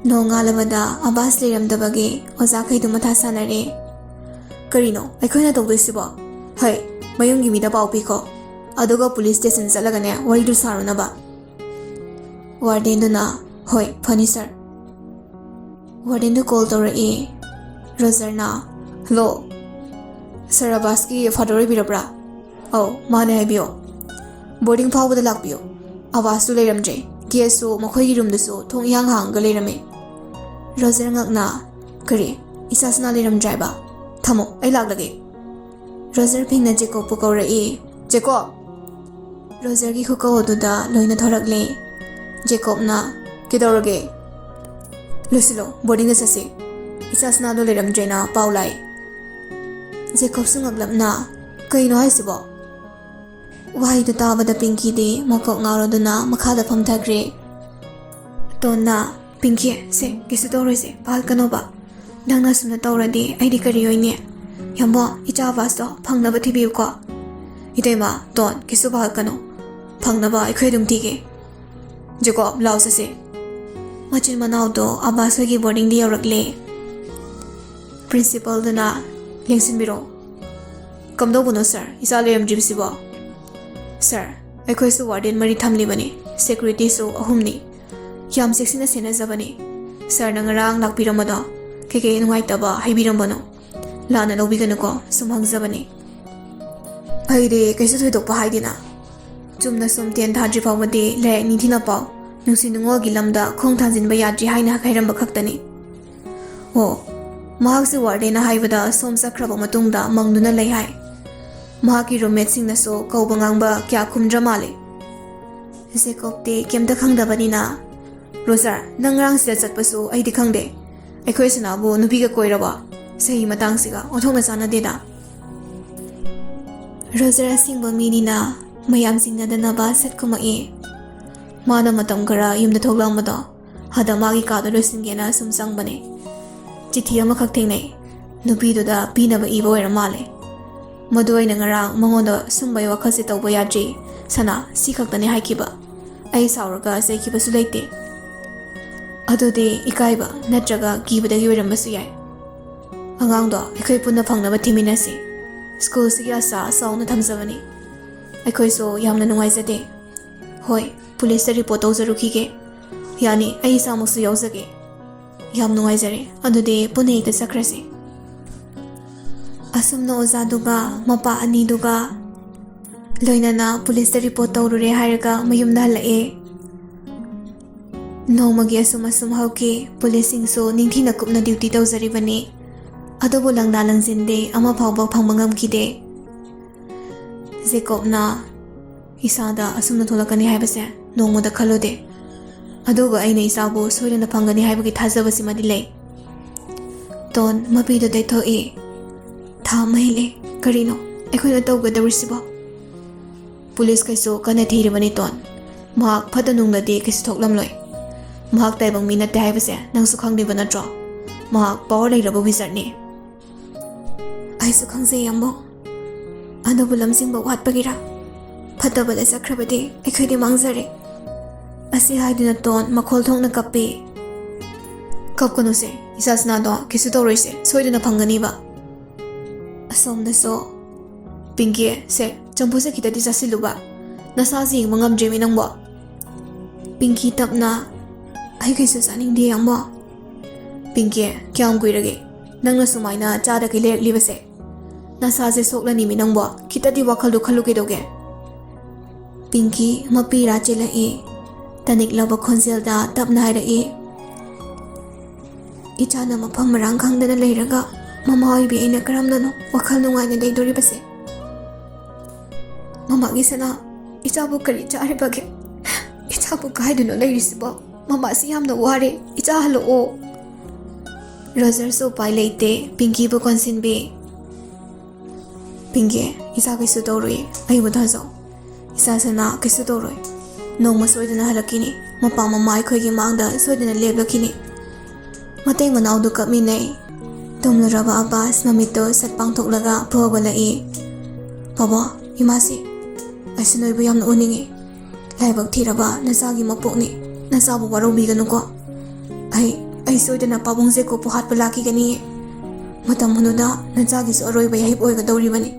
ꯅꯣꯡꯉꯥꯜꯂꯕꯗ ꯑꯕꯥꯁ ꯂꯩꯔꯝꯗꯕꯒꯤ ꯑꯣꯖꯥꯈꯩꯗꯨ ꯃꯊꯥ ꯁꯥꯟꯅꯔꯦ꯫ "ꯀꯔꯤꯅꯣ ꯑꯩꯈꯣꯏꯅ ꯇꯧꯗꯣꯏꯁꯤꯕꯣ? ꯍꯩ, ꯃꯌꯨꯝꯒꯤ ꯃꯤꯗ ꯄꯥꯎ ꯄꯤꯈꯣ, ꯑꯗꯨꯒ ꯄꯨꯂꯤꯁ ꯁ꯭ꯇꯦꯁꯟ ꯆꯠꯂꯒꯅꯦ ꯋꯥꯔꯤꯗꯨ ꯁꯥꯔꯨꯅꯕ꯫" ꯋꯥꯔꯗꯦꯟꯗꯨꯅ, "ꯍꯣꯏ, ꯐꯅꯤ ꯁꯥꯔ꯫" ꯋꯥꯔꯗꯦꯟꯗꯨ ꯀꯣꯜ ꯇꯧꯔꯛꯏ꯫ ꯔꯣꯖꯔꯅ, "ꯍꯜꯂꯣ, ꯁꯥꯔ ꯑꯕꯥꯁꯀꯤ ꯐꯥꯗꯔ ꯑꯣꯏꯕꯤꯔꯕ꯭ꯔꯥ?" "ꯑꯧ, ꯃꯥꯅꯦ, ꯍꯥꯏꯕꯤꯌꯣ꯫" "ꯕꯣꯔꯗꯤꯡ ꯐꯥꯎꯕꯗ ꯂꯥꯛꯄꯤꯌꯨ꯫ ꯑꯕꯥꯁꯇꯨ ꯂꯩꯔꯝꯗ꯭ꯔꯦ꯫ ꯀꯦꯁꯁꯨ ꯃꯈꯣꯏꯒꯤ ꯔꯨꯝꯗꯁꯨ ꯊꯣꯡ ꯏꯍꯥꯡ ꯍꯥꯡꯉꯒ ꯂꯩꯔꯝꯃꯦ꯫" ꯔꯣꯖꯔ ꯉꯛꯅ, "ꯀꯔꯤ? ꯏꯆꯥꯁꯤꯅ ꯂꯩꯔꯝꯗ꯭ꯔꯦ ꯍꯥꯏꯕ? ꯊꯝꯃꯣ, ꯑꯩ ꯂꯥꯛꯂꯒꯦ꯫" ꯔꯣꯖꯔ ꯐꯤꯡꯅ ꯖꯦꯀꯣꯕꯄꯨ ꯀꯧꯔꯛꯏ꯫ "ꯖꯦꯀꯣꯕ!" ꯔꯣꯖꯔꯒꯤ ꯈꯨꯀꯧ ꯑꯗꯨꯗ ꯂꯣꯏꯅ ꯊꯣꯔꯛꯂꯦ꯫ ꯖꯦꯀꯣꯕꯅ, "ꯀꯩꯗꯧꯔꯒꯦ?" "ꯂꯣꯏꯁꯤꯜꯂꯣ, ꯕꯣꯔꯗꯤꯡꯗ ꯆꯠꯁꯤ꯫ ꯏꯆꯥ ꯁꯅꯥꯗꯣ ꯂꯩꯔꯝꯗ꯭ꯔꯦꯅ ꯄꯥꯎ ꯂꯥꯛꯏ꯫" ꯖꯦꯀꯣꯕꯁꯨ ꯉꯛꯂꯞꯅ, "ꯀꯩꯅꯣ ꯍꯥꯏꯁꯤꯕꯣ?" ꯋꯥꯍꯩꯗꯨ ꯇꯥꯕꯗ ꯄꯤꯡꯀꯤꯗꯤ ꯃꯀꯣꯛ ꯉꯥꯎꯔꯗꯨꯅ ꯃꯈꯥꯗ ꯐꯝꯊꯈ꯭ꯔꯦ꯫ ꯇꯣꯟꯅ, "ꯄꯤꯡꯀꯤ, ꯁꯦ, ꯀꯩꯁꯨ ꯇꯧꯔꯣꯏꯁꯦ, ꯄꯥꯈꯠꯀꯅꯣꯕ꯫ ꯅꯪꯅ ꯑꯁꯨꯝꯅ ꯇꯧꯔꯗꯤ ꯑꯩꯗꯤ ꯀꯔꯤ ꯑꯣꯏꯅꯤ? ꯌꯥꯝꯕꯣ, ꯏꯆꯥ ꯑꯕꯥꯁꯇꯣ ꯐꯪꯅꯕ ꯊꯤꯕꯤꯌꯨꯀꯣ꯫" "ꯏꯇꯩꯃ, ꯇꯣꯟ, ꯀꯩꯁꯨ ꯄꯥꯈꯠꯀꯅꯨ꯫ ꯐꯪꯅꯕ ꯑꯩꯈꯣꯏ ꯑꯗꯨꯝ ꯊꯤꯒꯦ꯫ ꯖꯦꯀꯣꯕ, ꯂꯥꯎ ꯆꯠꯁꯦ꯫" ꯃꯆꯤꯟ ꯃꯅꯥꯎꯗꯣ ꯑꯕꯥꯁ ꯍꯣꯏꯒꯤ ꯕꯣꯔꯗꯤꯡꯗ ꯌꯧꯔꯛꯂꯦ꯫ ꯄ꯭ꯔꯤꯟꯁꯤꯄꯜꯗꯨꯅ, "ꯂꯦꯡꯁꯤꯟꯕꯤꯔꯣ꯫" "ꯀꯝꯗꯧꯕꯅꯣ ꯁꯥꯔ, ꯏꯆꯥ ꯂꯩꯔꯝꯗ꯭ꯔꯤꯕꯁꯤꯕꯣ?" "ꯁꯥꯔ, ꯑꯩꯈꯣꯏꯁꯨ ꯋꯥꯔꯗꯦꯟ ꯃꯔꯤ ꯊꯝꯂꯤꯕꯅꯤ, ꯁꯦꯀ꯭ꯌꯨꯔꯤꯇꯤꯁꯨ ꯑꯍꯨꯝꯅꯤ꯫ ꯌꯥꯝ ꯆꯦꯛꯁꯤꯟꯅ ꯁꯦꯟꯅꯖꯕꯅꯤ꯫ ꯁꯥꯔꯅ ꯉꯔꯥꯡ ꯂꯥꯛꯄꯤꯔꯝꯕꯗꯣ ꯀꯩꯀꯩ ꯅꯨꯡꯉꯥꯏꯇꯕ ꯍꯥꯏꯕꯤꯔꯝꯕꯅꯣ? ꯂꯥꯟꯅ ꯂꯧꯕꯤꯒꯅꯨꯀꯣ, ꯁꯨꯝ ꯍꯪꯖꯕꯅꯤ꯫" "ꯑꯩꯗꯤ ꯀꯩꯁꯨ ꯊꯣꯏꯗꯣꯛꯄ ꯍꯥꯏꯗꯦꯅ꯫ ꯆꯨꯝꯅ ꯁꯨꯝ ꯇꯦꯟ ꯊꯥꯗ꯭ꯔꯤ ꯐꯥꯎꯕꯗꯤ ꯂꯥꯏꯔꯤꯛ ꯅꯤꯡꯊꯤꯅ ꯄꯥꯎ, ꯅꯨꯡꯁꯤ ꯅꯨꯡꯉꯣꯜꯒꯤ ꯂꯝꯗ ꯈꯣꯡ ꯊꯥꯡꯖꯤꯟꯕ ꯌꯥꯗ꯭ꯔꯤ ꯍꯥꯏꯅ ꯍꯥꯏꯔꯝꯕ ꯈꯛꯇꯅꯤ꯫" "ꯑꯣ, ꯃꯍꯥꯛꯁꯦ ꯋꯥꯔꯗꯦꯟꯅ ꯍꯥꯏꯕꯗ ꯁꯣꯝ ꯆꯠꯈ꯭ꯔꯕ ꯃꯇꯨꯡꯗ ꯃꯪꯗꯨꯅ ꯂꯩ ꯍꯥꯏ꯫ ꯃꯍꯥꯛꯀꯤ ꯔꯨꯝꯃꯦꯠꯁꯤꯡꯅꯁꯨ ꯀꯧꯕ ꯉꯥꯡꯕ ꯀꯌꯥ ꯈꯨꯝꯗ꯭ꯔ ꯃꯥꯜꯂꯦ꯫" ꯖꯦꯀꯣꯕꯇꯤ ꯀꯩꯝꯇ ꯈꯪꯗꯕꯅꯤꯅ, "ꯔꯣꯖꯔ, ꯅꯪ ꯉꯔꯥꯡ ꯁꯤꯗ ꯆꯠꯄꯁꯨ ꯑꯩꯗꯤ ꯈꯪꯗꯦ꯫ ꯑꯩꯈꯣꯏ ꯁꯅꯥꯕꯨ ꯅꯨꯄꯤꯒ ꯀꯣꯏꯔꯕ? ꯆꯍꯤ ꯃꯇꯥꯡꯁꯤꯒ ꯑꯣꯟꯊꯣꯛꯅ ꯆꯥꯟꯅꯗꯦꯗ꯫" ꯔꯣꯖꯔ ꯑꯁꯤꯡꯕ ꯃꯤꯅꯤꯅ ꯃꯌꯥꯝ ꯆꯤꯡꯅꯗꯅꯕ ꯁꯠ ꯈꯨꯝꯃꯛꯏ꯫ ꯃꯥꯅ ꯃꯇꯝ ꯈꯔ ꯌꯨꯝꯗ ꯊꯣꯛꯂꯝꯕꯗꯣ ꯑꯗ ꯃꯥꯒꯤ ꯀꯥꯗꯣ ꯂꯣꯏꯁꯤꯟꯒꯦꯅ ꯁꯨꯝ ꯆꯪꯕꯅꯦ꯫ ꯆꯤꯊꯤ ꯑꯃꯈꯛ ꯊꯦꯡꯅꯩ꯫ ꯅꯨꯄꯤꯗꯨꯗ ꯄꯤꯅꯕ ꯏꯕ ꯑꯣꯏꯔ ꯃꯥꯜꯂꯦ꯫ ꯃꯗꯨ ꯑꯩꯅ ꯉꯔꯥꯡ ꯃꯉꯣꯟꯗ ꯁꯨꯝꯕꯒꯤ ꯋꯥꯈꯜꯁꯦ ꯇꯧꯕ ꯌꯥꯗ꯭ꯔꯤ, ꯁꯅꯥ, ꯁꯤ ꯈꯛꯇꯅꯦ ꯍꯥꯏꯈꯤꯕ꯫ ꯑꯩ ꯁꯥꯎꯔꯒ ꯆꯩꯈꯤꯕꯁꯨ ꯂꯩꯇꯦ꯫ ꯑꯗꯨꯗꯤ ꯏꯀꯥꯏꯕ ꯅꯠꯇ꯭ꯔꯒ ꯀꯤꯕꯗꯒꯤ ꯑꯣꯏꯔꯝꯕꯁꯨ ꯌꯥꯏ꯫ ꯑꯉꯥꯡꯗꯣ ꯑꯩꯈꯣꯏ ꯄꯨꯟꯅ ꯐꯪꯅꯕ ꯊꯤꯃꯤꯟꯅꯁꯤ꯫ ꯁ꯭ꯀꯨꯜꯁꯤꯒꯤ ꯑꯁꯥ ꯆꯥꯎꯅ ꯊꯝꯖꯕꯅꯤ꯫ ꯑꯩꯈꯣꯏꯁꯨ ꯌꯥꯝꯅ ꯅꯨꯡꯉꯥꯏꯖꯗꯦ꯫ ꯍꯣꯏ, ꯄꯨꯂꯤꯁꯇ ꯔꯤꯄꯣꯔꯠ ꯇꯧꯖꯔꯨꯈꯤꯒꯦ꯫ ꯌꯥꯅꯤ, ꯑꯩ ꯏꯁꯥꯃꯛꯁꯨ ꯌꯥꯎꯖꯒꯦ꯫ ꯌꯥꯝ ꯅꯨꯡꯉꯥꯏꯖꯔꯦ꯫ ꯑꯗꯨꯗꯤ ꯄꯨꯟꯅ ꯍꯦꯛꯇ ꯆꯠꯈ꯭ꯔꯁꯤ꯫ ꯑꯁꯨꯝꯅ ꯑꯣꯖꯥꯗꯨꯒ ꯃꯄꯥ ꯑꯅꯤꯗꯨꯒ ꯂꯣꯏꯅꯅ ꯄꯨꯂꯤꯁꯇ ꯔꯤꯄꯣꯔꯠ ꯇꯧꯔꯨꯔꯦ ꯍꯥꯏꯔꯒ ꯃꯌꯨꯝꯗ ꯍꯜꯂꯛꯑꯦ꯫ ꯅꯣꯡꯃꯒꯤ ꯑꯁꯨꯝ ꯑꯁꯨꯝ ꯍꯧꯈꯤ꯫ ꯄꯨꯂꯤꯁꯁꯤꯡꯁꯨ ꯅꯤꯡꯊꯤꯅ ꯀꯨꯞꯅ ꯗ꯭ꯌꯨꯇꯤ ꯇꯧꯖꯔꯤꯕꯅꯤ꯫ ꯑꯗꯨꯕꯨ ꯂꯪꯗꯥ ꯂꯪꯁꯤꯟꯗꯦ, ꯑꯃ ꯐꯥꯎꯕ ꯐꯪꯕ ꯉꯝꯈꯤꯗꯦ꯫ ꯖꯦꯀꯣꯕꯅ ꯏꯁꯥꯗ ꯑꯁꯨꯝꯅ ꯊꯣꯛꯂꯛꯀꯅꯤ ꯍꯥꯏꯕꯁꯦ ꯅꯣꯡꯃꯗ ꯈꯜꯂꯨꯗꯦ꯫ ꯑꯗꯨꯒ ꯑꯩꯅ ꯏꯆꯥꯕꯨ ꯁꯣꯏꯗꯅ ꯐꯪꯒꯅꯤ ꯍꯥꯏꯕꯒꯤ ꯊꯥꯖꯕꯁꯤꯃꯗꯤ ꯂꯩ꯫ ꯇꯣꯟ ꯃꯄꯤꯗꯨ ꯇꯩꯊꯣꯛꯏ꯫ ꯊꯥ ꯑꯃ ꯍꯦꯜꯂꯦ꯫ ꯀꯔꯤꯅꯣ ꯑꯩꯈꯣꯏꯅ ꯇꯧꯒꯗꯧꯔꯤꯁꯤꯕꯣ? ꯄꯨꯂꯤꯁꯈꯩꯁꯨ ꯀꯟꯅ ꯊꯤꯔꯤꯕꯅꯤ, ꯇꯣꯟ꯫ ꯃꯍꯥꯛ ꯐꯠꯇ ꯅꯨꯡꯗꯗꯤ ꯀꯩꯁꯨ ꯊꯣꯛꯂꯝꯂꯣꯏ꯫ ꯃꯍꯥꯛ ꯇꯥꯏꯕꯪ ꯃꯤ ꯅꯠꯇꯦ ꯍꯥꯏꯕꯁꯦ ꯅꯪꯁꯨ ꯈꯪꯂꯤꯕ ꯅꯠꯇ꯭ꯔꯣ? ꯃꯍꯥꯛ ꯄꯋꯔ ꯂꯩꯔꯕ ꯋꯤꯖꯥꯔꯗꯅꯤ꯫ ꯑꯩꯁꯨ ꯈꯪꯖꯩ, ꯑꯃꯨꯛ꯫ ꯑꯗꯨꯕꯨ ꯂꯝꯖꯤꯡꯕ ꯋꯥꯠꯄꯒꯤꯔꯥ? ꯐꯠꯇꯕꯗ ꯆꯠꯈ꯭ꯔꯕꯗꯤ ꯑꯩꯈꯣꯏꯗꯤ ꯃꯥꯡꯖꯔꯦ꯫ ꯑꯁꯤ ꯍꯥꯏꯗꯨꯅ ꯇꯣꯟ ꯃꯈꯣꯜ ꯊꯣꯛꯅ ꯀꯞꯄꯤ꯫ "ꯀꯞꯀꯅꯨꯁꯦ, ꯏꯆꯥ ꯁꯅꯥꯗꯣ ꯀꯩꯁꯨ ꯇꯧꯔꯣꯏꯁꯦ, ꯁꯣꯏꯗꯅ ꯐꯪꯒꯅꯤꯕ꯫" ꯑꯁꯣꯝꯗꯁꯨ, "ꯄꯤꯡꯀꯤ, ꯁꯦ, ꯆꯝꯐꯨꯠꯁꯦ ꯈꯤꯇꯗꯤ ꯆꯥꯁꯤꯜꯂꯨꯕ꯫ ꯅꯁꯥꯁꯦ ꯌꯦꯡꯕ ꯉꯝꯗ꯭ꯔꯦꯃꯤ ꯅꯪꯕꯣ꯫" ꯄꯤꯡꯀꯤ ꯇꯞꯅ, "ꯑꯩ ꯀꯩꯁꯨ ꯆꯥꯅꯤꯡꯗꯦ, ꯌꯥꯝꯕꯣ꯫" "ꯄꯤꯡꯀꯤ, ꯀꯌꯥꯝ ꯀꯨꯏꯔꯒꯦ ꯅꯪꯅ ꯁꯨꯃꯥꯏꯅ ꯆꯥꯗꯈꯩ ꯂꯩꯔꯛꯂꯤꯕꯁꯦ? ꯅꯁꯥꯁꯦ ꯁꯣꯛꯂꯅꯤꯃꯤ ꯅꯪꯕꯣ꯫ ꯈꯤꯇꯗꯤ ꯋꯥꯈꯜꯗꯣ ꯈꯜꯂꯨ ꯀꯩꯗꯧꯒꯦ?" ꯄꯤꯡꯀꯤ ꯃꯄꯤ ꯏꯔꯥ ꯆꯦꯜꯂꯛꯏ꯫ ꯇꯅꯤꯛꯂꯕ ꯈꯣꯟꯖꯦꯜꯗ ꯇꯞꯅ ꯍꯥꯏꯔꯛꯏ, "ꯏꯆꯥꯅ ꯃꯐꯝ ꯃꯔꯥꯡ ꯈꯪꯗꯅ ꯂꯩꯔꯒ ꯃꯃꯥ ꯑꯣꯏꯕꯤ ꯑꯩꯅ ꯀꯔꯝꯅꯅꯣ ꯋꯥꯈꯜ ꯅꯨꯡꯉꯥꯏꯅ ꯂꯩꯗꯣꯔꯤꯕꯁꯦ? ꯃꯃꯥꯒꯤ ꯁꯅꯥ, ꯏꯆꯥꯕꯨ ꯀꯔꯤ ꯆꯥꯔꯤꯕꯒꯦ? ꯏꯆꯥꯕꯨ ꯀꯥꯏꯗꯅꯣ ꯂꯩꯔꯤꯁꯤꯕꯣ? ꯃꯃꯥꯁꯤ ꯌꯥꯝꯅ ꯋꯥꯔꯦ꯫ ꯏꯆꯥ ꯍꯜꯂꯛꯑꯣ꯫" ꯔꯣꯖꯔꯁꯨ ꯎꯄꯥꯏ ꯂꯩꯇꯦ, ꯄꯤꯡꯀꯤꯕꯨ ꯀꯣꯟꯁꯤꯟꯕꯤ꯫ "ꯄꯤꯡꯀꯤ, ꯏꯆꯥ ꯀꯩꯁꯨ ꯇꯧꯔꯣꯏ, ꯑꯩꯕꯨ ꯊꯥꯖꯧ꯫ ꯏꯆꯥ ꯁꯅꯥ ꯀꯩꯁꯨ ꯇꯧꯔꯣꯏ꯫ ꯅꯣꯡꯃ ꯁꯣꯏꯗꯅ ꯍꯜꯂꯛꯈꯤꯅꯤ꯫ ꯃꯄꯥ ꯃꯃꯥ ꯑꯩꯈꯣꯏꯒꯤ ꯃꯥꯡꯗ ꯁꯣꯏꯗꯅ ꯂꯦꯞꯂꯛꯈꯤꯅꯤ꯫ ꯃꯇꯩ ꯃꯅꯥꯎꯗꯨ ꯀꯞꯃꯤꯟꯅꯩ꯫ ꯇꯨꯝꯂꯔꯕ ꯑꯕꯥꯁ ꯃꯃꯤꯠꯇꯨ ꯁꯠ ꯄꯥꯡꯊꯣꯛꯂꯒ ꯐꯨꯍꯧꯒꯠꯂꯛꯏ꯫ "ꯕꯣꯕꯣ, ꯏꯃꯥꯁꯤ, ꯑꯩꯁꯨ ꯅꯣꯏꯕꯨ ꯌꯥꯝꯅ ꯎꯅꯤꯡꯏ꯫ ꯂꯥꯏꯕꯛ ꯊꯤꯔꯕ ꯅꯆꯥꯒꯤ ꯃꯄꯣꯛꯅꯤ꯫ ꯅꯆꯥꯕꯨ ꯋꯥꯔꯧꯕꯤꯒꯅꯨꯀꯣ꯫ ꯑꯩ, ꯑꯩ ꯁꯣꯏꯗꯅ ꯄꯥꯕꯨꯡ ꯖꯦꯀꯣꯕꯄꯨ ꯍꯥꯠꯄ ꯂꯥꯛꯈꯤꯒꯅꯤꯌꯦ꯫ ꯃꯇꯝ ꯑꯗꯨꯗ ꯅꯆꯥꯒꯤꯁꯨ ꯑꯔꯣꯏꯕ ꯌꯥꯍꯤꯞ ꯑꯣꯏꯒꯗꯧꯔꯤꯕꯅꯤ꯫